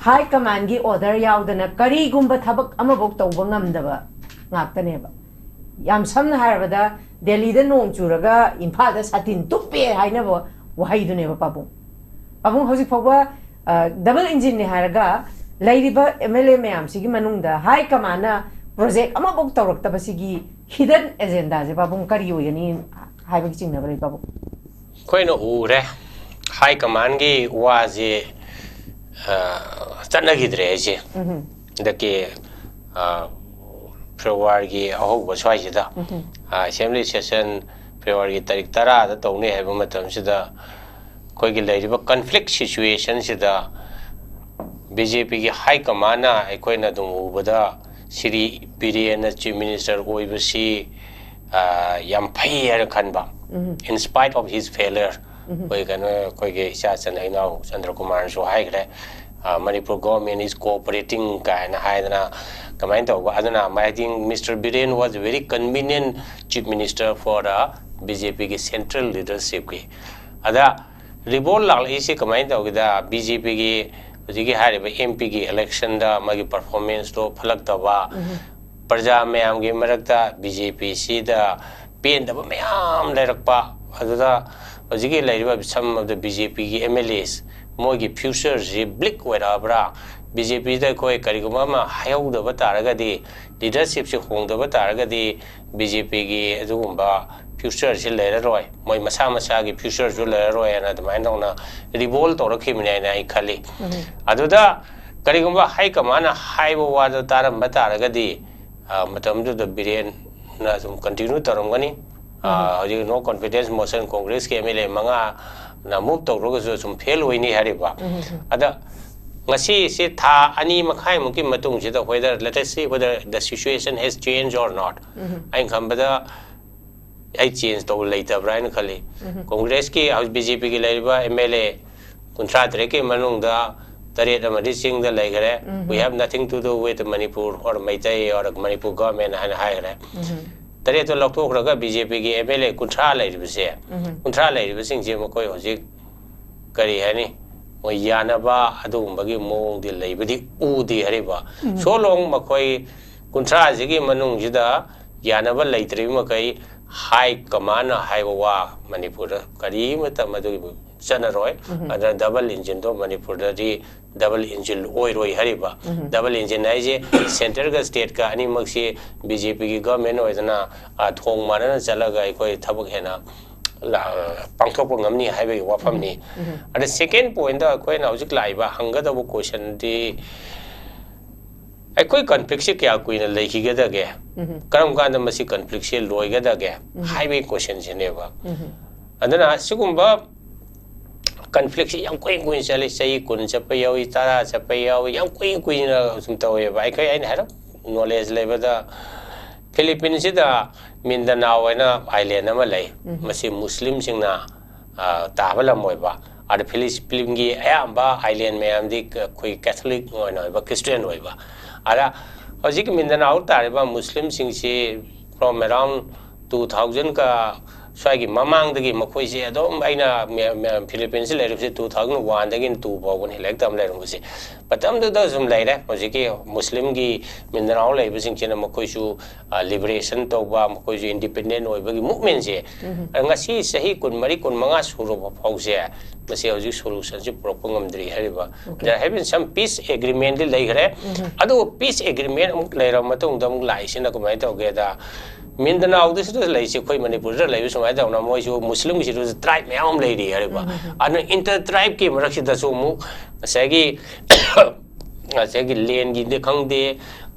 high commandꯒꯤ order ꯌꯥꯎꯗꯅ ꯀꯔꯤꯒꯨꯝꯕ ꯊꯕꯛ ꯑꯃꯐꯧ ꯇꯧꯕ ꯉꯝꯗꯕ ꯉꯥꯛꯇꯅꯦꯕ꯫ ꯌꯥꯝ ꯁꯝꯅ ꯍꯥꯏꯔꯕꯗ, ꯗꯦꯜꯂꯤꯗ ꯅꯣꯡ ꯆꯨꯔꯒ ꯏꯝꯐꯥꯜꯗ ꯁꯥꯇꯤꯟ ꯇꯨꯞꯄꯦ ꯍꯥꯏꯅꯕ ꯋꯥꯍꯩꯗꯨꯅꯦꯕ ꯄꯥꯕꯨꯡ꯫ ꯄꯥꯕꯨꯡ, ꯍꯧꯖꯤꯛ ꯐꯥꯎꯕ, ꯑ, double engineꯅꯦ ꯍꯥꯏꯔꯒ ꯂꯩꯔꯤꯕ MLA ꯃꯌꯥꯝꯁꯤꯒꯤ ꯃꯅꯨꯡꯗ high commandꯅ project ꯑꯃꯐꯧ ꯇꯧꯔꯛꯇꯕꯁꯤꯒꯤ hidden agendaꯁꯦ ꯄꯥꯕꯨꯡ ꯀꯔꯤ ꯑꯣꯏꯒꯅꯤ ꯍꯥꯏꯕꯒꯤ ꯆꯤꯡꯅꯕ ꯂꯩ ꯄꯥꯕꯨꯡ? ꯑꯩꯈꯣꯏꯅ ꯎꯔꯦ, high commandꯒꯤ ꯋꯥꯁꯦ, ꯑ, ꯆꯠꯅꯈꯤꯗ꯭ꯔꯦ ꯑꯩꯁꯦ꯫ ꯍꯟꯗꯛꯀꯤ, ꯑ, Februaryꯒꯤ ꯑꯍꯧꯕ ꯁ꯭ꯋꯥꯏꯁꯤꯗ, ꯑ, assembly session Februaryꯒꯤ ꯇꯥꯔꯤꯛ ꯇꯔꯥꯗ ꯇꯧꯅꯤ ꯍꯥꯏꯕ ꯃꯇꯝꯁꯤꯗ, ꯑꯩꯈꯣꯏꯒꯤ ꯂꯩꯔꯤꯕ conflict situationꯁꯤꯗ BJPꯒꯤ high commandꯅ ꯑꯩꯈꯣꯏꯅ ꯑꯗꯨꯝ ꯎꯕꯗ ꯁ꯭ꯔꯤ ꯕꯤꯔꯦꯟꯅ Chief Minister ꯑꯣꯏꯕꯁꯤ, ꯑ, ꯌꯥꯝ ꯐꯩ ꯍꯥꯏꯅ ꯈꯟꯕ, in spite of his failure꯫ ꯑꯩꯈꯣꯏ ꯀꯩꯅꯣ, ꯑꯩꯈꯣꯏꯒꯤ ꯏꯆꯥ ꯆꯟ-, ꯏꯅꯥꯎ ꯆꯟꯗ꯭ꯔꯀꯨꯃꯥꯔꯅꯁꯨ ꯍꯥꯏꯈ꯭ꯔꯦ, ꯑ, "Manipur government is cooperating" ꯀꯥꯏꯅ ꯍꯥꯏꯗꯅ ꯀꯃꯥꯏꯅ ꯇꯧꯕ꯫ ꯑꯗꯨꯅ I think Mister Biren was a very convenient Chief Minister for the BJPꯒꯤ central leadershipꯀꯤ꯫ ꯑꯗ revolt ꯂꯥꯛꯂꯛꯏꯁꯤ ꯀꯃꯥꯏꯅ ꯇꯧꯒꯦꯗ, BJPꯒꯤ ꯍꯧꯖꯤꯛꯀꯤ ꯍꯥꯏꯔꯤꯕ MPꯒꯤ electionꯗ ꯃꯥꯒꯤ performanceꯇꯣ ꯐꯠꯂꯛꯇꯕ, ꯄ꯭ꯔꯖꯥ ꯃꯌꯥꯝꯒꯤ ꯃꯔꯛꯇ BJPꯁꯤꯗ ꯄꯦꯟꯗꯕ ꯃꯌꯥꯝ ꯂꯩꯔꯛꯄ꯫ ꯑꯗꯨꯗ ꯍꯧꯖꯤꯛꯀꯤ ꯂꯩꯔꯤꯕ some of the B J P ꯒꯤ M L As, ꯃꯣꯏꯒꯤ future ꯁꯤ bleak ꯑꯣꯏꯔꯛꯑꯕ꯭ꯔꯥ? B J P ꯗ ꯑꯩꯈꯣꯏ ꯀꯔꯤꯒꯨꯝꯕ ꯑꯃ ꯍꯥꯏꯍꯧꯗꯕ ꯇꯥꯔꯒꯗꯤ, leadership ꯁꯤ ꯍꯣꯡꯗꯕ ꯇꯥꯔꯒꯗꯤ, B J P ꯒꯤ ꯑꯗꯨꯒꯨꯝꯕ future ꯁꯤ ꯂꯩꯔꯔꯣꯏ, ꯃꯣꯏ ꯃꯁꯥ ꯃꯁꯥꯒꯤ future ꯁꯨ ꯂꯩꯔꯔꯣꯏ ꯍꯥꯏꯅ ꯑꯗꯨꯃꯥꯏꯅ ꯇꯧꯅ revolt ꯇꯧꯔꯛꯈꯤꯕꯅꯤ ꯍꯥꯏꯅ ꯑꯩ ꯈꯜꯂꯤ꯫ ꯑꯗꯨꯗ ꯀꯔꯤꯒꯨꯝꯕ high command ꯅ ꯍꯥꯏꯕ ꯋꯥꯗꯣ ꯇꯥꯔꯝꯕ ꯇꯥꯔꯒꯗꯤ, ꯑ, ꯃꯇꯝꯗꯨꯗ ꯕꯤꯔꯦꯟꯅ ꯑꯗꯨꯝ continue ꯇꯧꯔꯝꯒꯅꯤ꯫ ꯑ, ꯍꯧꯖꯤꯛ no confidence motion Congress ꯀꯤ M L A ꯃꯉꯥꯅ move ꯇꯧꯔꯒꯁꯨ ꯁꯨꯝ fail ꯑꯣꯏꯅꯤ ꯍꯥꯏꯔꯤꯕ꯫ ꯑꯗ ꯉꯁꯤꯁꯦ ꯊꯥ ꯑꯅꯤ ꯃꯈꯥꯏꯃꯨꯛꯀꯤ ꯃꯇꯨꯡꯁꯤꯗ whether, let us see whether the situation has changed or not꯫ ꯑꯩꯅ ꯈꯟꯕꯗ ꯑꯩ change ꯇꯧꯕ ꯂꯩꯇꯕ꯭ꯔꯥ ꯍꯥꯏꯅ ꯈꯜꯂꯤ꯫ Congress ꯀꯤ ꯍꯧꯖꯤꯛ B J P ꯒꯤ ꯂꯩꯔꯤꯕ M L A ꯀꯨꯟꯊ꯭ꯔꯥ ꯇꯔꯦꯠꯀꯤ ꯃꯅꯨꯡꯗ ꯇꯔꯦꯠ ꯑꯃꯗꯤ ꯆꯤꯡꯗ ꯂꯩꯈ꯭ꯔꯦ꯫ "We have nothing to do with Manipur or Meitei or Manipur government" ꯍꯥꯏꯅ ꯍꯥꯏꯈ꯭ꯔꯦ꯫ ꯇꯔꯦꯠꯇꯣ ꯂꯧꯊꯣꯛꯈ꯭ꯔꯒ B J P ꯒꯤ M L A ꯀꯨꯟꯊ꯭ꯔꯥ ꯂꯩꯔꯤꯕꯁꯦ, ꯀꯨꯟꯊ꯭ꯔꯥ ꯂꯩꯔꯤꯕꯁꯤꯡꯁꯦ ꯃꯈꯣꯏ ꯍꯧꯖꯤꯛ ꯀꯔꯤ ꯍꯥꯏꯅꯤ, ꯃꯣꯏ ꯌꯥꯅꯕ ꯑꯗꯨꯒꯨꯝꯕꯒꯤ ꯃꯑꯣꯡꯗꯤ ꯂꯩꯕꯗꯤ ꯎꯗꯦ ꯍꯥꯏꯔꯤꯕ꯫ So long ꯃꯈꯣꯏ ꯀꯨꯟꯊ꯭ꯔꯥꯁꯤꯒꯤ ꯃꯅꯨꯡꯁꯤꯗ ꯌꯥꯅꯕ ꯂꯩꯇ꯭ꯔꯤꯕ ꯃꯈꯩ high command ꯅ ꯍꯥꯏꯕ ꯋꯥ ꯃꯅꯤꯄꯨꯔꯗ ꯀꯔꯤꯃꯠꯇ ꯃꯗꯨꯒꯤ ꯆꯠꯅꯔꯣꯏ꯫ ꯑꯗꯨꯅ double engine ꯗꯣ ꯃꯅꯤꯄꯨꯔꯗꯗꯤ double engine ꯑꯣꯏꯔꯣꯏ ꯍꯥꯏꯔꯤꯕ꯫ Double engine ꯍꯥꯏꯁꯦ centre ꯒ state ꯀ ꯑꯅꯤꯃꯛꯁꯤ B J P ꯒꯤ government ꯑꯣꯏꯗꯅ, ꯑ, ꯊꯣꯡ ꯃꯥꯟꯅꯅ ꯆꯠꯂꯒ ꯑꯩꯈꯣꯏ ꯊꯕꯛ ꯍꯦꯟꯅ ꯂꯥ-, ꯄꯥꯡꯊꯣꯛꯄ ꯉꯝꯅꯤ ꯍꯥꯏꯕꯒꯤ ꯋꯥꯐꯝꯅꯤ꯫ ꯑꯗ second point ꯗ ꯑꯩꯈꯣꯏꯅ ꯍꯧꯖꯤꯛ ꯂꯥꯛꯏꯕ ꯍꯪꯒꯗꯧꯕ question ꯗꯤ, ꯑꯩꯈꯣꯏ conflict ꯁꯤ ꯀꯌꯥ ꯀꯨꯏꯅ ꯂꯩꯈꯤꯒꯗꯒꯦ? ꯀꯔꯝ ꯀꯥꯟꯗ ꯃꯁꯤ conflict ꯁꯤ ꯂꯣꯏꯒꯗꯒꯦ? ꯍꯥꯏꯕꯒꯤ question ꯁꯤꯅꯦꯕ꯫ ꯑꯗꯨꯅ ꯁꯤꯒꯨꯝꯕ conflict ꯁꯤ ꯌꯥꯝ ꯀꯨꯏ ꯀꯨꯏꯅ ꯆꯠꯂꯤ, ꯆꯍꯤ ꯀꯨꯟ ꯆꯠꯄ ꯌꯥꯎꯏ, ꯇꯔꯥ ꯆꯠꯄ ꯌꯥꯎꯏ, ꯌꯥꯝ ꯀꯨꯏ ꯀꯨꯏꯅ ꯁꯨꯝ ꯇꯧꯋꯦꯕ꯫ ꯑꯩꯈꯣꯏ, ꯑꯩꯅ ꯍꯥꯏꯔꯞ knowledge ꯂꯩꯕꯗ, Philippines ꯁꯤꯗ Mindanao ꯍꯥꯏꯅ island ꯑꯃ ꯂꯩ꯫ ꯃꯁꯤ ꯃꯨꯁꯂꯤꯝꯁꯤꯡꯅ, ꯑ, ꯇꯥꯕ ꯂꯝ ꯑꯣꯏꯕ꯫ ꯑꯗ Philippines ꯒꯤ ꯑꯌꯥꯝꯕ island ꯃꯌꯥꯝꯗꯤ ꯀ-, ꯑꯩꯈꯣꯏ Catholic ꯑꯣꯏꯅ ꯑꯣꯏꯕ, Christian ꯑꯣꯏꯕ꯫ ꯑꯗ ꯍꯧꯖꯤꯛꯀꯤ Mindanao ꯇꯥꯔꯤꯕ ꯃꯨꯁꯂꯤꯝꯁꯤꯡꯁꯤ from around two thousand ꯀ ꯁ꯭ꯋꯥꯏꯒꯤ ꯃꯃꯥꯡꯗꯒꯤ ꯃꯈꯣꯏꯁꯦ ꯑꯗꯨꯝ, ꯑꯩꯅ ꯃꯦ- ꯃꯦ- ꯐꯤꯂꯤꯄꯤꯟꯁꯇ ꯂꯩꯔꯤꯕꯁꯦ two thousand one ꯗꯒꯤꯅ two ꯐꯥꯎꯕꯅꯤ ꯂꯥꯏꯔꯤꯛ ꯇꯝ ꯂꯩꯔꯝꯕꯁꯦ꯫ ꯃꯇꯝꯗꯨꯗ ꯁꯨꯝ ꯂꯩꯔꯦ꯫ ꯍꯧꯖꯤꯛꯀꯤ ꯃꯨꯁꯂꯤꯝꯒꯤ ꯃꯤꯅꯔꯥꯎ ꯂꯩꯕꯁꯤꯡꯁꯤꯅ ꯃꯈꯣꯏꯁꯨ ꯂꯤꯕꯔꯦꯁꯟ ꯇꯧꯕ, ꯃꯈꯣꯏꯁꯨ ꯏꯟꯗꯤꯄꯦꯟꯗꯦꯟ ꯑꯣꯏꯕꯒꯤ ꯃꯨꯞꯃꯦꯟꯁꯦ ꯉꯁꯤ ꯆꯍꯤ ꯀꯨꯟꯃꯔꯤ ꯀꯨꯟꯃꯉꯥ ꯁꯨꯔꯕ ꯐꯥꯎꯁꯦ, ꯃꯁꯤ ꯍꯧꯖꯤꯛ ꯁꯣꯂꯨꯁꯟꯁꯤ ꯄꯨꯔꯛꯄ ꯉꯝꯗ꯭ꯔꯤ ꯍꯥꯏꯔꯤꯕ꯫ There have been some peace agreement ꯗꯤ ꯂꯩꯈ꯭ꯔꯦ꯫ ꯑꯗꯨꯕꯨ ꯄꯤꯁ ꯑꯦꯒ꯭ꯔꯤꯃꯦꯟ ꯑꯃꯨꯛ ꯂꯩꯔꯕ ꯃꯇꯨꯡꯗ ꯑꯃꯨꯛ ꯂꯥꯛꯏꯁꯤꯅ ꯀꯃꯥꯏꯅ ꯇꯧꯒꯦꯗ, ꯃꯤꯟꯗꯅꯥꯎꯗꯁꯤꯗ ꯂꯩꯁꯦ, ꯑꯩꯈꯣꯏ ꯃꯅꯤꯄꯨꯔꯗ ꯂꯩꯕ ꯁꯨꯃꯥꯏꯅ ꯇꯧꯅ, ꯃꯣꯏꯁꯨ ꯃꯨꯁꯂꯤꯝꯒꯤꯁꯤꯗꯁꯨ ꯇ꯭ꯔꯥꯏꯕ ꯃꯌꯥꯝ ꯑꯃ ꯂꯩꯔꯤ ꯍꯥꯏꯔꯤꯕ꯫ ꯑꯗꯨꯅ ꯏꯟꯇꯔ ꯇ꯭ꯔꯥꯏꯕꯀꯤ ꯃꯔꯛꯁꯤꯗꯁꯨ ꯑꯃꯨꯛ ꯉꯁꯥꯏꯒꯤ ꯉꯁꯥꯏꯒꯤ ꯂꯦꯟꯒꯤꯗꯤ ꯈꯪꯗꯦ,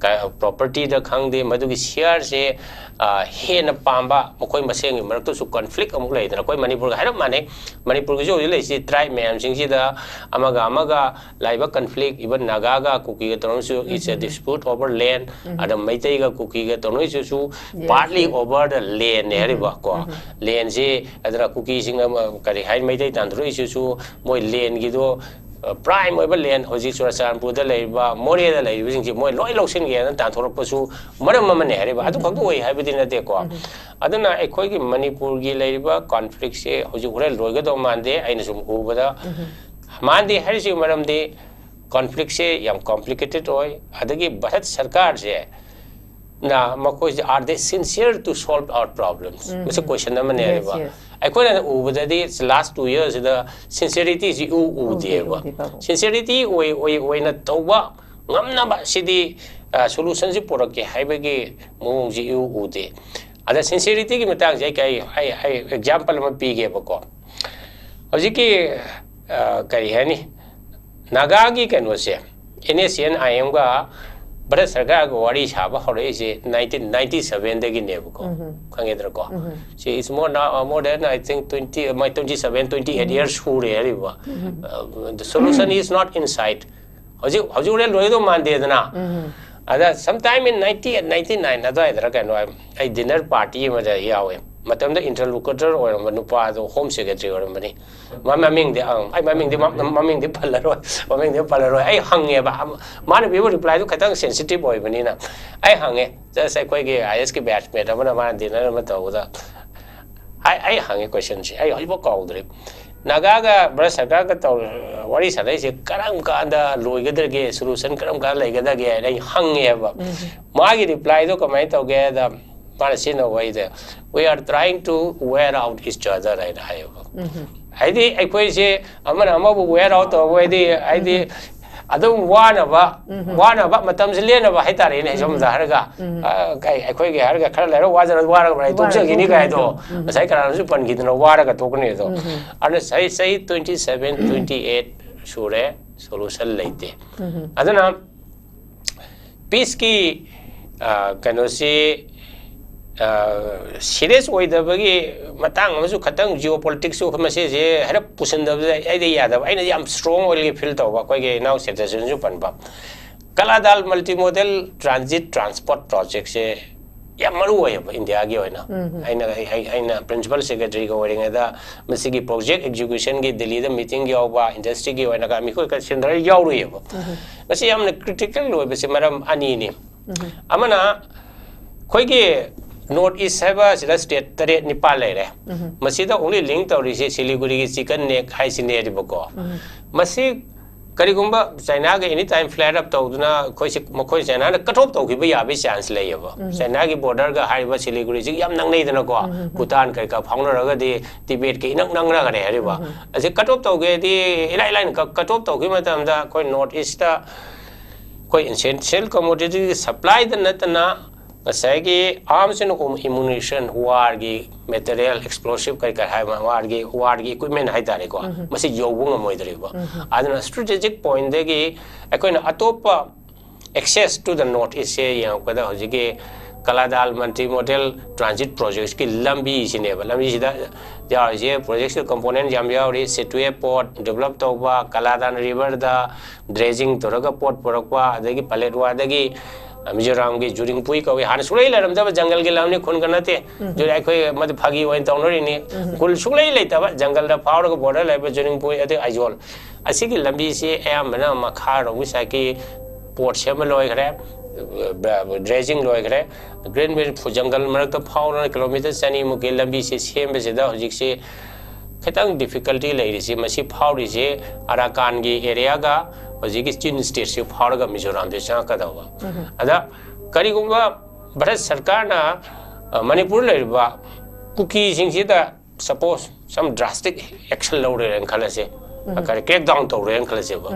ꯄ꯭ꯔꯣꯄꯔꯇꯤꯗ ꯈꯪꯗꯦ, ꯃꯗꯨꯒꯤ ꯁꯤꯌꯥꯔꯁꯦ ꯍꯦꯟꯅ ꯄꯥꯝꯕ, ꯃꯈꯣꯏ ꯃꯁꯦꯟꯒꯤ ꯃꯔꯛꯇꯁꯨ ꯀꯟꯐ꯭ꯂꯤꯛ ꯑꯃꯨꯛ ꯂꯩꯗꯅ꯫ ꯑꯩꯈꯣꯏ ꯃꯅꯤꯄꯨꯔꯒ ꯍꯥꯏꯔꯞ ꯃꯥꯟꯅꯩ꯫ ꯃꯅꯤꯄꯨꯔꯒꯤꯁꯨ ꯍꯧꯖꯤꯛ ꯂꯩꯔꯤꯁꯤ ꯇ꯭ꯔꯥꯏꯕ ꯃꯌꯥꯝꯁꯤꯡꯁꯤꯗ ꯑꯃꯒ ꯑꯃꯒ ꯂꯥꯛꯏꯕ ꯀꯟꯐ꯭ꯂꯤꯛ, ꯏꯕꯟ ꯅꯥꯒꯥꯒ ꯀꯨꯀꯤꯒ ꯇꯧꯅꯔꯤꯁꯨ, it's a dispute over land꯫ ꯑꯗ ꯃꯩꯇꯩꯒ ꯀꯨꯀꯤꯒ ꯇꯧꯅꯔꯤꯁꯤꯁꯨ partly over the land ꯅꯦ ꯍꯥꯏꯔꯤꯕ ꯀꯣ꯫ ꯂꯦꯟꯁꯤ ꯑꯗꯨꯅ ꯀꯨꯀꯤꯁꯤꯡꯅ ꯀꯔꯤ ꯍꯥꯏ, ꯃꯩꯇꯩ ꯇꯥꯟꯊꯣꯔꯛꯏꯁꯤꯁꯨ ꯃꯣꯏ ꯂꯦꯟꯒꯤꯗꯣ, ꯄ꯭ꯔꯥꯏꯝ ꯑꯣꯏꯕ ꯂꯦꯟ, ꯍꯧꯖꯤꯛ ꯆꯨꯔꯆꯥꯟꯄꯨꯔꯗ ꯂꯩꯔꯤꯕ, ꯃꯣꯔꯦꯗ ꯂꯩꯔꯤꯕꯁꯤꯡꯁꯤ ꯃꯣꯏ ꯂꯣꯏ ꯂꯧꯁꯤꯟꯒꯦꯅ ꯇꯥꯟꯊꯣꯔꯛꯄꯁꯨ ꯃꯔꯝ ꯑꯃꯅꯤ ꯍꯥꯏꯔꯤꯕ꯫ ꯑꯗꯨ ꯈꯛꯇ ꯑꯣꯏ ꯍꯥꯏꯕꯗꯤ ꯅꯠꯇꯦꯀꯣ꯫ ꯑꯗꯨꯅ ꯑꯩꯈꯣꯏꯒꯤ ꯃꯅꯤꯄꯨꯔꯒꯤ ꯂꯩꯔꯤꯕ ꯀꯟꯐ꯭ꯂꯤꯛꯁꯦ ꯍꯧꯖꯤꯛ ꯍꯣꯔꯦꯟ ꯂꯣꯏꯒꯗꯧ ꯃꯥꯟꯗꯦ꯫ ꯑꯩꯅ ꯁꯨꯝ ꯎꯕꯗ ꯃꯥꯟꯗꯦ ꯍꯥꯏꯔꯤꯁꯤꯒꯤ ꯃꯔꯝꯗꯤ ꯀꯟꯐ꯭ꯂꯤꯛꯁꯦ ꯌꯥꯝ ꯀꯣꯝꯄ꯭ꯂꯤꯀꯦꯇꯦꯠ ꯑꯣꯏ꯫ ꯑꯗꯒꯤ ꯚꯥꯔꯠ ꯁꯔꯀꯥꯔꯁꯦ ꯅ ꯃꯈꯣꯏꯁꯦ, are they sincere to solve our problems? ꯃꯁꯤ ꯀꯣꯏꯁꯟ ꯑꯃꯅꯦ ꯍꯥꯏꯕ꯫ ꯑꯩꯈꯣꯏꯅ ꯎꯕꯗꯗꯤ ꯂꯥꯁ ꯇꯨ ꯌꯔꯁꯤꯗ ꯁꯤꯟꯁꯤꯌꯔꯤꯇꯤꯁꯤ ꯏꯎ ꯎꯗꯦꯕ꯫ ꯁꯤꯟꯁꯤꯌꯔꯤꯇꯤ ꯑꯣꯏ ꯑꯣꯏ ꯑꯣꯏꯅ ꯇꯧꯕ ꯉꯝꯅꯕ ꯁꯤꯗꯤ ꯁꯣꯂꯨꯁꯟꯁꯤ ꯄꯨꯔꯛꯀꯦ ꯍꯥꯏꯕꯒꯤ ꯃꯑꯣꯡꯁꯤ ꯏꯎ ꯎꯗꯦ꯫ ꯑꯗ ꯁꯤꯟꯁꯤꯌꯔꯤꯇꯤꯒꯤ ꯃꯇꯥꯡꯁꯦ ꯑꯩ ꯀꯩ ꯑꯩ ꯑꯩ ꯑꯦꯛꯖꯥꯝꯄꯜ ꯑꯃ ꯄꯤꯒꯦꯕꯀꯣ꯫ ꯍꯧꯖꯤꯛꯀꯤ ꯀꯔꯤ ꯍꯥꯏꯅꯤ, ꯅꯥꯒꯥꯒꯤ ꯀꯩꯅꯣꯁꯦ, ꯑꯦꯟ ꯑꯦꯁ ꯑꯦꯟ ꯑꯥꯏ ꯑꯦꯝꯒ ꯚꯥꯔꯠ ꯁꯔꯀꯥꯔꯒ ꯋꯥꯔꯤ ꯁꯥꯕ ꯍꯧꯔꯛꯏꯁꯦ ꯅꯥꯏꯟꯇꯤꯟ ꯅꯥꯏꯟꯇꯤ ꯁꯚꯦꯟꯗꯒꯤꯅꯦꯕꯀꯣ꯫ ꯈꯪꯉꯦꯗꯅꯀꯣ? ꯁꯤ it's more now, more than, I think, twenty, my twenty seven, twenty eight years ꯁꯨꯔꯦ ꯍꯥꯏꯔꯤꯕ꯫ The solution is not in sight. ꯍꯧꯖꯤꯛ ꯍꯧꯖꯤꯛ ꯍꯣꯔꯦꯟ ꯂꯣꯏꯒꯗꯧ ꯃꯥꯟꯗꯦꯗꯅ꯫ ꯑꯗ sometime in ninety eight, ninety nine ꯑꯗꯨꯋꯥꯏꯗꯔ ꯀꯩꯅꯣ, ꯑꯩ ꯗꯤꯅꯔ ꯄꯥꯔꯇꯤ ꯑꯃꯗ ꯌꯥꯎꯋꯦ꯫ ꯃꯇꯝꯗ ꯏꯟꯇꯔꯂꯣꯀꯨꯇꯔ ꯑꯣꯏꯔꯝꯕ ꯅꯨꯄꯥꯗꯣ ꯍꯣꯝ ꯁꯦꯀ꯭ꯔꯦꯇꯔꯤ ꯑꯣꯏꯔꯝꯕꯅꯤ꯫ ꯃ- ꯃꯃꯤꯡꯗꯤ, ꯑꯪ, ꯑꯩ ꯃꯃꯤꯡꯗꯤ ꯃ- ꯃꯃꯤꯡꯗꯤ ꯄꯜꯂꯔꯣꯏ꯫ ꯃꯃꯤꯡꯗꯤ ꯄꯜꯂꯔꯣꯏ꯫ ꯑꯩ ꯍꯪꯉꯦꯕ, ꯑꯝ- ꯃꯥꯅ ꯄꯤꯕ ꯔꯤꯄ꯭ꯂꯥꯏꯗꯨ ꯈꯤꯇꯪ ꯁꯦꯟꯁꯤꯇꯤꯚ ꯑꯣꯏꯕꯅꯤꯅ꯫ ꯑꯩ ꯍꯪꯉꯦ, ꯖꯁ ꯑꯩꯈꯣꯏꯒꯤ ꯑꯥꯏ ꯑꯦꯁꯀꯤ ꯕꯦꯠꯁꯃꯦꯠ ꯑꯃꯅ ꯃꯥꯅ ꯗꯤꯅꯔ ꯑꯃ ꯇꯧꯕꯗ, ꯑꯩ ꯑꯩ ꯍꯪꯉꯦ ꯀꯣꯏꯁꯟꯁꯦ, ꯑꯩ ꯍꯧꯖꯤꯛꯐꯥꯎ ꯀꯥꯎꯗ꯭ꯔꯤ꯫ ꯅꯥꯒꯥꯒ ꯚꯥꯔꯠ ꯁꯔꯀꯥꯔꯒ ꯇꯧ ꯋꯥꯔꯤ ꯁꯥꯟꯅꯩꯁꯦ ꯀꯔꯝ ꯀꯥꯟꯗ ꯂꯣꯏꯒꯗꯒꯦ, ꯁꯣꯂꯨꯁꯟ ꯀꯔꯝ ꯀꯥꯟꯗ ꯂꯩꯒꯗꯒꯦ ꯍꯥꯏꯅ ꯑꯩ ꯍꯪꯉꯦꯕ꯫ ꯃꯥꯒꯤ ꯔꯤꯄ꯭ꯂꯥꯏꯗꯣ ꯀꯃꯥꯏꯅ ꯇꯧꯒꯦ ꯍꯥꯏꯗ, ꯃꯥꯅ ꯁꯤꯖꯤꯟꯅꯕ ꯋꯥꯍꯩꯗ, "We are trying to wear out each other" ꯍꯥꯏꯅ ꯍꯥꯏꯌꯦꯕ꯫ ꯍꯥꯏꯗꯤ ꯑꯩꯈꯣꯏꯁꯦ ꯑꯃꯅ ꯑꯃꯕꯨ wear out ꯇꯧꯕ ꯍꯥꯏꯗꯤ, ꯍꯥꯏꯗꯤ ꯑꯗꯨꯝ ꯋꯥꯅꯕ, ꯋꯥꯅꯕ ꯃꯇꯝꯁꯦ ꯂꯦꯟꯅꯕ ꯍꯥꯏꯇꯥꯔꯦꯅꯦ, ꯁꯣꯝꯗ ꯍꯥꯏꯔꯒ, ꯑ, ꯀꯩ, ꯑꯩꯈꯣꯏꯒꯤ ꯍꯥꯏꯔꯒ ꯈꯔ ꯂꯩꯔ ꯋꯥꯖꯔ ꯋꯥꯔꯒ ꯑꯩ ꯋꯥꯔ ꯇꯣꯛꯆꯈꯤꯅꯤ ꯀꯥꯏꯗꯣ, ꯉꯁꯥꯏ ꯀꯅꯥꯅꯁꯨ ꯄꯟꯈꯤꯗꯅ ꯋꯥꯔꯒ ꯇꯣꯛꯀꯅꯤ ꯑꯗꯣ꯫ ꯑꯗꯨꯅ ꯆꯍꯤ, ꯆꯍꯤ twenty seven, twenty eight ꯁꯨꯔꯦ, ꯁꯣꯂꯨꯁꯟ ꯂꯩꯇꯦ꯫ ꯑꯗꯨꯅ ꯄꯤꯁꯀꯤ, ꯑ, ꯀꯩꯅꯣꯁꯤ, ꯑ, ꯁꯤꯔꯤꯌꯁ ꯑꯣꯏꯗꯕꯒꯤ ꯃꯇꯥꯡ ꯑꯃꯁꯨ, ꯈꯇꯪ ꯖꯤꯑꯣ ꯄꯣꯂꯤꯇꯤꯛꯁꯁꯨ ꯃꯁꯤꯁꯦ ꯍꯥꯏꯔꯞ ꯄꯨꯁꯤꯟꯗꯕꯗ ꯑꯩꯗꯤ ꯌꯥꯗꯕ꯫ ꯑꯩꯅ ꯌꯥꯝ ꯁ꯭ꯇ꯭ꯔꯣꯡ ꯑꯣꯏꯅ ꯐꯤꯜ ꯇꯧꯕ, ꯑꯩꯈꯣꯏꯒꯤ ꯏꯅꯥꯎ ꯁꯦꯇꯔꯁꯟꯁꯨ ꯄꯟꯕ, ꯀꯂꯥꯗꯥꯜ ꯃꯜꯇꯤ ꯃꯣꯗꯦꯜ ꯇ꯭ꯔꯥꯟꯖꯤꯠ ꯇ꯭ꯔꯥꯟꯁꯄꯣꯔꯠ ꯄ꯭ꯔꯣꯖꯦꯛꯁꯦ ꯌꯥꯝ ꯃꯔꯨ ꯑꯣꯏꯌꯦꯕ ꯏꯟꯗꯤꯌꯥꯒꯤ ꯑꯣꯏꯅ꯫ ꯑꯩꯅ, ꯑꯩ, ꯑꯩ, ꯑꯩꯅ ꯄ꯭ꯔꯤꯟꯁꯤꯄꯥꯜ ꯁꯦꯀ꯭ꯔꯦꯇꯔꯤꯒ ꯑꯣꯏꯔꯤꯉꯩꯗ ꯃꯁꯤꯒꯤ ꯄ꯭ꯔꯣꯖꯦꯛ ꯑꯦꯛꯖꯤꯀ꯭ꯌꯨꯁꯟꯒꯤ ꯗꯤꯜꯂꯤꯗ ꯃꯤꯇꯤꯡ ꯌꯥꯎꯕ, ꯏꯟꯗꯁꯇ꯭ꯔꯤꯒꯤ ꯑꯣꯏꯅ ꯀ-, ꯃꯤꯈꯣꯏ ꯈꯔ ꯁꯦꯟꯗꯔ ꯌꯥꯎꯔꯨꯏꯌꯦꯕ꯫ ꯃꯁꯤ ꯌꯥꯝꯅ ꯀ꯭ꯔꯤꯇꯤꯀꯦꯜ ꯑꯣꯏꯕꯁꯦ ꯃꯔꯝ ꯑꯅꯤꯅꯤ꯫ ꯑꯃꯅ ꯑꯩꯈꯣꯏꯒꯤ ꯅꯣꯔꯠ ꯏꯁ ꯍꯥꯏꯕ ꯁꯤꯗ ꯁ꯭ꯇꯦꯠ ꯇꯔꯦꯠ ꯅꯤꯄꯥꯜ ꯂꯩꯔꯦ꯫ ꯃꯁꯤꯗ ꯑꯣꯡꯂꯤ ꯂꯤꯡ ꯇꯧꯔꯤꯁꯦ ꯁꯤꯂꯤꯒꯨꯔꯤꯒꯤ ꯆꯤꯀꯟ ꯅꯦꯛ ꯍꯥꯏꯁꯤꯅꯦꯕꯀꯣ꯫ ꯃꯁꯤ ꯀꯔꯤꯒꯨꯝꯕ ꯆꯥꯏꯅꯥꯒ ꯑꯦꯅꯤ ꯇꯥꯏꯝ ꯐ꯭ꯂꯦꯠ ꯑꯞ ꯇꯧꯗꯨꯅ ꯑꯩꯈꯣꯏꯁꯤ, ꯃꯈꯣꯏ ꯆꯥꯏꯅꯥꯅ ꯀꯠ ꯑꯣꯐ ꯇꯧꯈꯤꯕ ꯌꯥꯕꯒꯤ ꯆꯥꯟꯁ ꯂꯩꯌꯦꯕ꯫ ꯆꯥꯏꯅꯥꯒꯤ ꯕꯣꯔꯗꯔꯒ ꯍꯥꯏꯔꯤꯕ ꯁꯤꯂꯤꯒꯨꯔꯤꯁꯤꯒ ꯌꯥꯝ ꯅꯛꯅꯩꯗꯅꯀꯣ꯫ ꯚꯨꯇꯥꯟ ꯀꯔꯤ ꯀꯔꯥ ꯐꯥꯎꯅꯔꯒꯗꯤ ꯇꯤꯕꯦꯠꯀ ꯏꯅꯛ ꯅꯛꯅꯈ꯭ꯔꯦ ꯍꯥꯏꯔꯤꯕ꯫ ꯑꯁꯤ ꯀꯠ ꯑꯣꯐ ꯇꯧꯒꯦꯗꯤ ꯏꯂꯥꯏ ꯂꯥꯏꯅ ꯀꯠ ꯑꯣꯐ ꯇꯧꯈꯤꯕ ꯃꯇꯝꯗ ꯑꯩꯈꯣꯏ ꯅꯣꯔꯠ ꯏꯁꯇ ꯑꯩꯈꯣꯏ ꯏꯟꯁꯦꯟꯁꯤꯌꯦꯜ ꯀꯃꯣꯗꯤꯇꯤꯒꯤ ꯁꯄ꯭ꯂꯥꯏꯗ ꯅꯠꯇꯅ ꯉꯁꯥꯏꯒꯤ ꯑꯥꯔꯝꯁ ꯑꯦꯟ ꯑꯦꯃꯨꯅꯤꯁꯟ, ꯋꯥꯔꯒꯤ ꯃꯦꯇꯔꯤꯌꯦꯜ, ꯑꯦꯛꯁꯄ꯭ꯂꯣꯁꯤꯞ ꯀꯔꯤ ꯀꯔꯤ ꯍꯥꯏꯕ, ꯋꯥꯔꯒꯤ, ꯋꯥꯔꯒꯤ ꯏꯀ꯭ꯋꯤꯞꯃꯦꯟ ꯍꯥꯏꯇꯥꯔꯦꯀꯣ, ꯃꯁꯤ ꯌꯧꯕ ꯉꯝꯃꯣꯏꯗꯧꯔꯤꯕ꯫ ꯑꯗꯨꯅ ꯁ꯭ꯇ꯭ꯔꯦꯇꯦꯖꯤꯛ ꯄꯣꯏꯟꯗꯒꯤ ꯑꯩꯈꯣꯏꯅ ꯑꯇꯣꯞꯄ access to the North East ꯁꯦ ꯌꯦꯡꯉꯛꯄꯗ ꯍꯧꯖꯤꯛꯀꯤ ꯀꯂꯥꯗꯥꯜ ꯃꯜꯇꯤ ꯃꯣꯗꯦꯜ ꯇ꯭ꯔꯥꯟꯖꯤꯠ ꯄ꯭ꯔꯣꯖꯦꯛꯁꯀꯤ ꯂꯝꯕꯤꯁꯤꯅꯦꯕ꯫ ꯂꯝꯕꯤꯁꯤꯗ ꯌꯥꯎꯔꯤꯁꯦ ꯄ꯭ꯔꯣꯖꯦꯛꯁꯀꯤ ꯀꯝꯄꯣꯅꯦꯟ ꯌꯥꯝ ꯌꯥꯎꯔꯤ꯫ ꯁꯤꯇꯨꯌꯦ ꯄꯣꯔꯠ ꯗꯤꯕꯂꯞ ꯇꯧꯕ, ꯀꯂꯥꯗꯥꯟ ꯔꯤꯚꯔꯗ ꯗ꯭ꯔꯦꯖꯤꯡ ꯇꯧꯔꯒ ꯄꯣꯠ ꯄꯨꯔꯛꯄ, ꯑꯗꯒꯤ ꯄꯂꯦꯠꯋꯥꯗꯒꯤ ꯃꯤꯖꯣꯔꯥꯝꯒꯤ ꯖꯨꯔꯤꯡꯄꯨꯏ ꯀꯧꯏ, ꯍꯥꯟꯅ ꯁꯨꯡꯂꯩ ꯂꯩꯔꯝꯗꯕ ꯖꯪꯒꯜꯒꯤ ꯂꯝꯅꯤ, ꯈꯨꯟꯒ ꯅꯠꯇꯦ꯫ ꯖꯨꯔꯤ-, ꯑꯩꯈꯣꯏ ꯃꯗꯨ ꯐꯥꯒꯤ ꯑꯣꯏꯅ ꯇꯧꯅꯔꯤꯅꯤ꯫ ꯈꯨꯜ ꯁꯨꯡꯂꯩ ꯂꯩꯇꯕ ꯖꯪꯒꯜꯗ ꯐꯥꯎꯔꯒ ꯕꯣꯔꯗꯔ ꯂꯩꯕ ꯖꯨꯔꯤꯡꯄꯨꯏ ꯑꯗꯩ ꯑꯥꯏꯖꯣꯜ, ꯑꯁꯤꯒꯤ ꯂꯝꯕꯤꯁꯤ ꯑꯌꯥꯝꯕꯅ ꯃꯈꯥꯔꯣꯝꯒꯤ ꯁꯥꯏꯠꯀꯤ ꯄꯣꯔꯠ ꯁꯦꯝꯕ ꯂꯣꯏꯈ꯭ꯔꯦ꯫ ꯗ꯭ꯔꯦꯖꯤꯡ ꯂꯣꯏꯈ꯭ꯔꯦ꯫ ꯒ꯭ꯔꯤꯟ ꯕꯦꯜꯠ ꯖꯪꯒꯜ ꯃꯔꯛꯇ ꯐꯥꯎꯔꯒ ꯀꯤꯂꯣꯃꯤꯇꯔ ꯆꯅꯤꯃꯨꯛꯀꯤ ꯂꯝꯕꯤꯁꯦ ꯁꯦꯝꯕꯁꯤꯗ ꯍꯧꯖꯤꯛꯁꯤ ꯈꯤꯇꯪ ꯗꯤꯐꯤꯀꯜꯇꯤ ꯂꯩꯔꯤꯁꯤ, ꯃꯁꯤ ꯐꯥꯎꯔꯤꯁꯤ ꯑꯔꯥꯀꯥꯟꯒꯤ ꯑꯦꯔꯤꯌꯥꯒ ꯍꯧꯖꯤꯛꯀꯤ ꯆꯤꯟ ꯁ꯭ꯇꯦꯠꯁꯤ ꯐꯥꯎꯔꯒ ꯃꯤꯖꯣꯔꯥꯝꯁꯤ ꯆꯪꯉꯛꯀꯗꯧꯕ꯫ ꯑꯗ ꯀꯔꯤꯒꯨꯝꯕ ꯚꯥꯔꯠ ꯁꯔꯀꯥꯔꯅ, ꯑ, ꯃꯅꯤꯄꯨꯔ ꯂꯩꯔꯤꯕ ꯀꯨꯀꯤꯁꯤꯡꯁꯤꯗ ꯁꯄꯣꯁ ꯁꯝ ꯗ꯭ꯔꯥꯁꯇꯤꯛ ꯑꯦꯛꯁꯟ ꯂꯧꯔꯦꯅ ꯈꯜꯂꯁꯦ, ꯀꯔꯤ ꯀ꯭ꯔꯦꯛ ꯗꯥꯎꯟ ꯇꯧꯔꯦꯅ ꯈꯜꯂꯁꯦꯕ꯫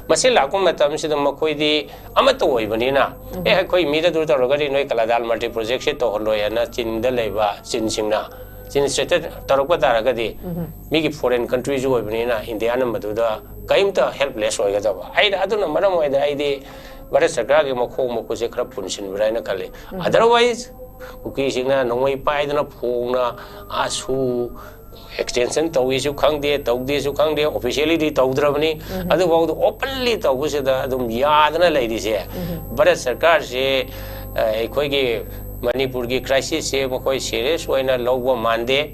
ꯃꯁꯤ ꯂꯥꯛꯄ ꯃꯇꯝꯁꯤꯗ ꯃꯈꯣꯏꯗꯤ ꯑꯃꯠꯇ ꯑꯣꯏꯕꯅꯤꯅ, "ꯑꯦ, ꯑꯩꯈꯣꯏ ꯃꯤꯗ ꯑꯗꯨ ꯇꯧꯔꯒꯗꯤ ꯅꯣꯏ ꯀꯂꯥꯗꯥꯟ ꯃꯜꯇꯤ ꯄ꯭ꯔꯣꯖꯦꯛꯁꯦ ꯇꯧꯍꯜꯂꯣꯏ" ꯍꯥꯏꯅ ꯆꯤꯟꯗ ꯂꯩꯕ ꯆꯤꯟꯁꯤꯡꯅ, ꯆꯤꯟ ꯁ꯭ꯇꯦꯠꯇ ꯇꯧꯔꯛꯄ ꯇꯥꯔꯒꯗꯤ, ꯃꯤꯒꯤ ꯐꯣꯔꯦꯟ ꯀꯟꯇ꯭ꯔꯤꯁꯨ ꯑꯣꯏꯕꯅꯤꯅ ꯏꯟꯗꯤꯌꯥꯅ ꯃꯗꯨꯗ ꯀꯔꯤꯝꯇ ꯍꯦꯜꯞꯂꯦꯁ ꯑꯣꯏꯒꯗꯕ꯫ ꯑꯩꯅ ꯑꯗꯨꯅ ꯃꯔꯝ ꯑꯣꯏꯔꯒ ꯑꯩꯗꯤ ꯚꯥꯔꯠ ꯁꯔꯀꯥꯔꯒꯤ ꯃꯈꯣꯡ ꯃꯈꯨꯠꯁꯦ ꯈꯔ ꯄꯨꯟꯁꯤꯟꯕ꯭ꯔꯥ ꯍꯥꯏꯅ ꯈꯜꯂꯤ꯫ ꯑꯗꯔꯋꯥꯏꯁ ꯀꯨꯀꯤꯁꯤꯡꯅ ꯅꯣꯡꯃꯩ ꯄꯥꯏꯗꯅ ꯐꯣꯡꯅ ꯑꯥ ꯁꯨ ꯑꯦꯛꯁꯇꯦꯟꯁꯟ ꯇꯧꯏꯁꯨ ꯈꯪꯗꯦ, ꯇꯧꯗꯦꯁꯨ ꯈꯪꯗꯦ, ꯑꯣꯐꯤꯁꯤꯌꯦꯜꯂꯤꯗꯤ ꯇꯧꯗ꯭ꯔꯕꯅꯤ꯫ ꯑꯗꯨꯐꯥꯎꯗ ꯑꯣꯄꯟꯂꯤ ꯇꯧꯕꯁꯤꯗ ꯑꯗꯨꯝ ꯌꯥꯗꯅ ꯂꯩꯔꯤꯁꯦ꯫ ꯚꯥꯔꯠ ꯁꯔꯀꯥꯔꯁꯦ, ꯑ, ꯑꯩꯈꯣꯏꯒꯤ ꯃꯅꯤꯄꯨꯔꯒꯤ ꯀ꯭ꯔꯥꯏꯁꯤꯁꯁꯦ ꯃꯈꯣꯏ ꯁꯦꯔꯤꯌꯁ ꯑꯣꯏꯅ ꯂꯧꯕ ꯃꯥꯟꯗꯦ꯫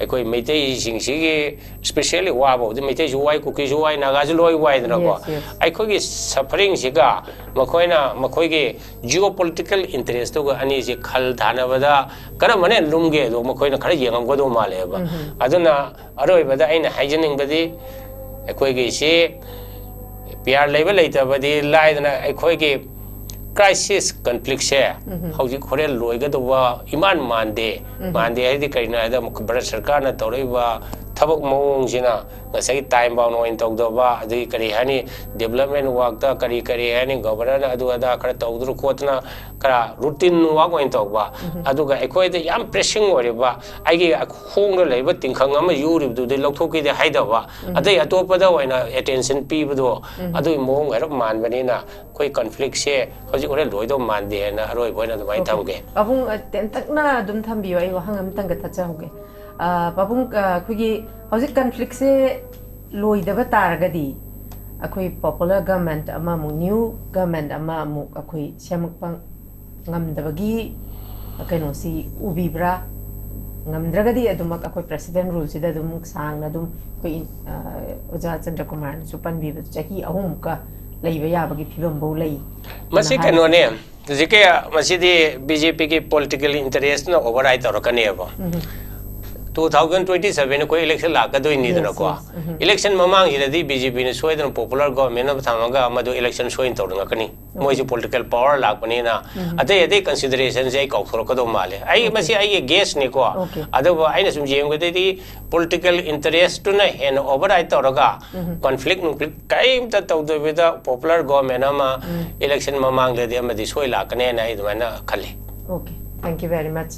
ꯑꯩꯈꯣꯏ ꯃꯩꯇꯩꯁꯤꯡꯁꯤꯒꯤ ꯏꯁꯄꯤꯁꯦꯜꯂꯤ ꯋꯥꯕ ꯍꯧꯖꯤꯛ ꯃꯩꯇꯩꯁꯨ ꯋꯥꯏ, ꯀꯨꯀꯤꯁꯨ ꯋꯥꯏ, ꯅꯥꯒꯥꯁꯨ ꯂꯣꯏ ꯋꯥꯏꯗꯅꯀꯣ꯫ Yes, yes. ꯑꯩꯈꯣꯏꯒꯤ ꯁꯐꯔꯤꯡꯁꯤꯒ ꯃꯈꯣꯏꯅ ꯃꯈꯣꯏꯒꯤ ꯖꯤꯑꯣ ꯄꯣꯂꯤꯇꯤꯀꯦꯜ ꯏꯟꯇꯔꯦꯁꯇꯨꯒ ꯑꯅꯤꯁꯤ ꯈꯜ ꯊꯥꯅꯕꯗ ꯀꯔꯝꯕꯅ ꯍꯦꯟꯅ ꯂꯨꯝꯒꯦ ꯑꯗꯣ ꯃꯈꯣꯏꯅ ꯈꯔ ꯌꯦꯡꯉꯝꯒꯗꯧ ꯃꯥꯜꯂꯦꯕ꯫ ꯑꯗꯨꯅ ꯑꯔꯣꯏꯕꯗ ꯑꯩꯅ ꯍꯥꯏꯖꯅꯤꯡꯕꯗꯤ ꯑꯩꯈꯣꯏꯒꯤ ꯁꯤ ꯄꯤ ꯑꯥꯔ ꯂꯩꯕ ꯂꯩꯇꯕꯗꯤ ꯂꯥꯏꯗꯅ ꯑꯩꯈꯣꯏꯒꯤ ꯀ꯭ꯔꯥꯏꯁꯤꯁ ꯀꯟꯐ꯭ꯂꯤꯛꯁꯦ ꯍꯧꯖꯤꯛ ꯍꯣꯔꯦꯟ ꯂꯣꯏꯒꯗꯧꯕ ꯏꯃꯥꯟ ꯃꯥꯟꯗꯦ꯫ ꯃꯥꯟꯗꯦ ꯍꯥꯏꯗꯤ ꯀꯔꯤꯅꯣ ꯍꯥꯏꯗ ꯚꯥꯔꯠ ꯁꯔꯀꯥꯔꯅ ꯇꯧꯔꯛꯏꯕ ꯊꯕꯛ ꯃꯑꯣꯡꯁꯤꯅ ꯉꯁꯥꯏꯒꯤ ꯇꯥꯏꯝ ꯕꯥꯎꯟ ꯑꯣꯏꯅ ꯇꯧꯗꯕ, ꯑꯗꯒꯤ ꯀꯔꯤ ꯍꯥꯏꯅꯤ, ꯗꯦꯕꯂꯞꯃꯦꯟ ꯋꯥꯛꯇ ꯀꯔꯤ ꯀꯔꯤ ꯍꯥꯏꯅꯤ, ꯒꯚꯔꯅꯔꯅ ꯑꯗꯨ ꯑꯗꯥ ꯈꯔ ꯇꯧꯗꯅ ꯈꯣꯠꯇꯅ ꯈꯔ ꯔꯨꯇꯤꯟ ꯋꯥꯛ ꯑꯣꯏꯅ ꯇꯧꯕ꯫ ꯑꯗꯨꯒ ꯑꯩꯈꯣꯏꯗ ꯌꯥꯝ ꯄ꯭ꯔꯦꯁꯤꯡ ꯑꯣꯏꯔꯤꯕ ꯑꯩꯒꯤ ꯈꯣꯡꯗ ꯂꯩꯕ ꯇꯤꯡꯈꯪ ꯑꯃ ꯌꯨꯔꯤꯕꯗꯨꯗꯤ ꯂꯧꯊꯣꯛꯈꯤꯗꯦ ꯍꯥꯏꯗꯕ, ꯑꯇꯩ ꯑꯇꯣꯞꯄꯗ ꯑꯣꯏꯅ ꯑꯦꯇꯦꯟꯁꯟ ꯄꯤꯕꯗꯣ, ꯑꯗꯨꯒꯤ ꯃꯑꯣꯡ ꯍꯥꯏꯔꯞ ꯃꯥꯟꯕꯅꯤꯅ ꯑꯩꯈꯣꯏ ꯀꯟꯐ꯭ꯂꯤꯛꯁꯦ ꯍꯧꯖꯤꯛ ꯍꯣꯔꯦꯟ ꯂꯣꯏꯗꯧ ꯃꯥꯟꯗꯦ ꯍꯥꯏꯅ ꯑꯔꯣꯏꯕ ꯑꯣꯏꯅ ꯑꯗꯨꯃꯥꯏꯅ Okay. ꯊꯝꯒꯦ꯫ ꯄꯥꯕꯨꯡ, ꯑ, ꯇꯦꯟꯇꯛꯅ ꯑꯗꯨꯝ ꯊꯝꯕꯤꯌꯣ, ꯑꯩ ꯋꯥꯍꯪ ꯑꯃꯇꯪꯒ ꯊꯠꯆꯍꯧꯒꯦ꯫ ꯑ, ꯄꯥꯕꯨꯡ, ꯑ, ꯑꯩꯈꯣꯏꯒꯤ ꯍꯧꯖꯤꯛ ꯀꯟꯐ꯭ꯂꯤꯛꯁꯦ ꯂꯣꯏꯗꯕ ꯇꯥꯔꯒꯗꯤ ꯑꯩꯈꯣꯏ ꯄꯣꯄꯨꯂꯔ ꯒꯃꯦꯟꯠ ꯑꯃꯃꯨꯛ, ꯅ꯭ꯌꯨ ꯒꯃꯦꯟꯠ ꯑꯃꯃꯨꯛ ꯑꯩꯈꯣꯏ ꯁꯦꯝꯃꯛꯄ ꯉꯝꯗꯕꯒꯤ ꯀꯩꯅꯣꯁꯤ ꯎꯕꯤꯕ꯭ꯔꯥ? ꯉꯝꯗ꯭ꯔꯒꯗꯤ ꯑꯗꯨꯃꯛ ꯑꯩꯈꯣꯏ ꯄ꯭ꯔꯦꯁꯤꯗꯦꯟ ꯔꯨꯜꯁꯤꯗ ꯑꯗꯨꯝ ꯁꯥꯡꯅ ꯑꯗꯨꯝ ꯑꯩꯈꯣꯏ, ꯑ, ꯑꯣꯖꯥ ꯆꯟꯗ꯭ꯔꯀꯨꯃꯥꯔꯅꯁꯨ ꯄꯟꯕꯤꯕꯗ ꯆꯍꯤ ꯑꯍꯨꯝꯃꯨꯛꯀ ꯂꯩꯕ ꯌꯥꯕꯒꯤ ꯐꯤꯕꯝꯐꯧ ꯂꯩ ꯃꯁꯤ ꯍꯥꯏꯅ ꯀꯩꯅꯣꯅꯦ, ꯍꯧꯖꯤꯛꯀꯤ ꯃꯁꯤꯗꯤ ꯕꯤ ꯖꯦ ꯄꯤꯒꯤ ꯄꯣꯂꯤꯇꯤꯀꯦꯜ ꯏꯟꯇꯔꯦꯁꯅ ꯑꯣꯚꯔ ꯔꯥꯏꯠ ꯇꯧꯔꯛꯀꯅꯦꯕ꯫ ꯇꯨ ꯊꯥꯎꯖꯟ ꯇ꯭ꯋꯦꯟꯇꯤ ꯁꯚꯦꯟ ꯑꯩꯈꯣꯏ ꯏꯂꯦꯛꯁꯟ ꯂꯥꯛꯀꯗꯣꯏꯅꯤꯗꯅꯀꯣ꯫ Yes, yes. ꯎꯝ. ꯏꯂꯦꯛꯁꯟ ꯃꯃꯥꯡꯁꯤꯗꯗꯤ ꯕꯤ ꯖꯦ ꯄꯤꯅ ꯁꯣꯏꯗꯅ ꯄꯣꯄꯨꯂꯔ ꯒꯣꯚꯔꯟꯃꯦꯟꯠ ꯑꯃ ꯊꯝꯃꯒ ꯃꯗꯨ ꯏꯂꯦꯛꯁꯟ ꯁꯣꯏꯅ ꯇꯧꯅꯉꯛꯀꯅꯤ꯫ ꯃꯣꯏꯁꯨ ꯄꯣꯂꯤꯇꯤꯀꯦꯜ ꯄꯥꯋꯔ ꯂꯥꯛꯄꯅꯤꯅ꯫ ꯑꯇꯩ ꯑꯇꯩ ꯀꯟꯁꯤꯗꯔꯦꯁꯟꯁꯦ ꯑꯩ ꯀꯥꯎꯊꯣꯔꯛꯀꯗꯧ ꯃꯥꯜꯂꯦ꯫ ꯑꯩ ꯃꯁꯤ ꯑꯩꯒꯤ ꯒꯦꯁꯅꯤꯀꯣ꯫ Okay. ꯑꯗꯨꯕꯨ ꯑꯩꯅ ꯁꯨꯝ ꯌꯦꯡꯕꯗꯗꯤ ꯄꯣꯂꯤꯇꯤꯀꯦꯜ ꯏꯟꯇꯔꯦꯁꯇꯨꯅ ꯍꯦꯟꯅ ꯑꯣꯚꯔ ꯔꯥꯏꯠ ꯇꯧꯔꯒ ꯀꯟꯐ꯭ꯂꯤꯛ ꯅꯨꯡꯐ꯭ꯂꯤꯛ ꯀꯔꯤꯝꯇ ꯇꯧꯗꯕꯤꯗ ꯄꯣꯄꯨꯂꯔ ꯒꯣꯚꯔꯟꯃꯦꯟꯠ ꯑꯃ ꯏꯂꯦꯛꯁꯟ ꯃꯃꯥꯡꯗꯗꯤ ꯑꯃꯗꯤ ꯁꯣꯏ ꯂꯥꯛꯀꯅꯦꯅ ꯑꯩ ꯑꯗꯨꯃꯥꯏꯅ ꯈꯜꯂꯤ꯫ Okay, thank you very much,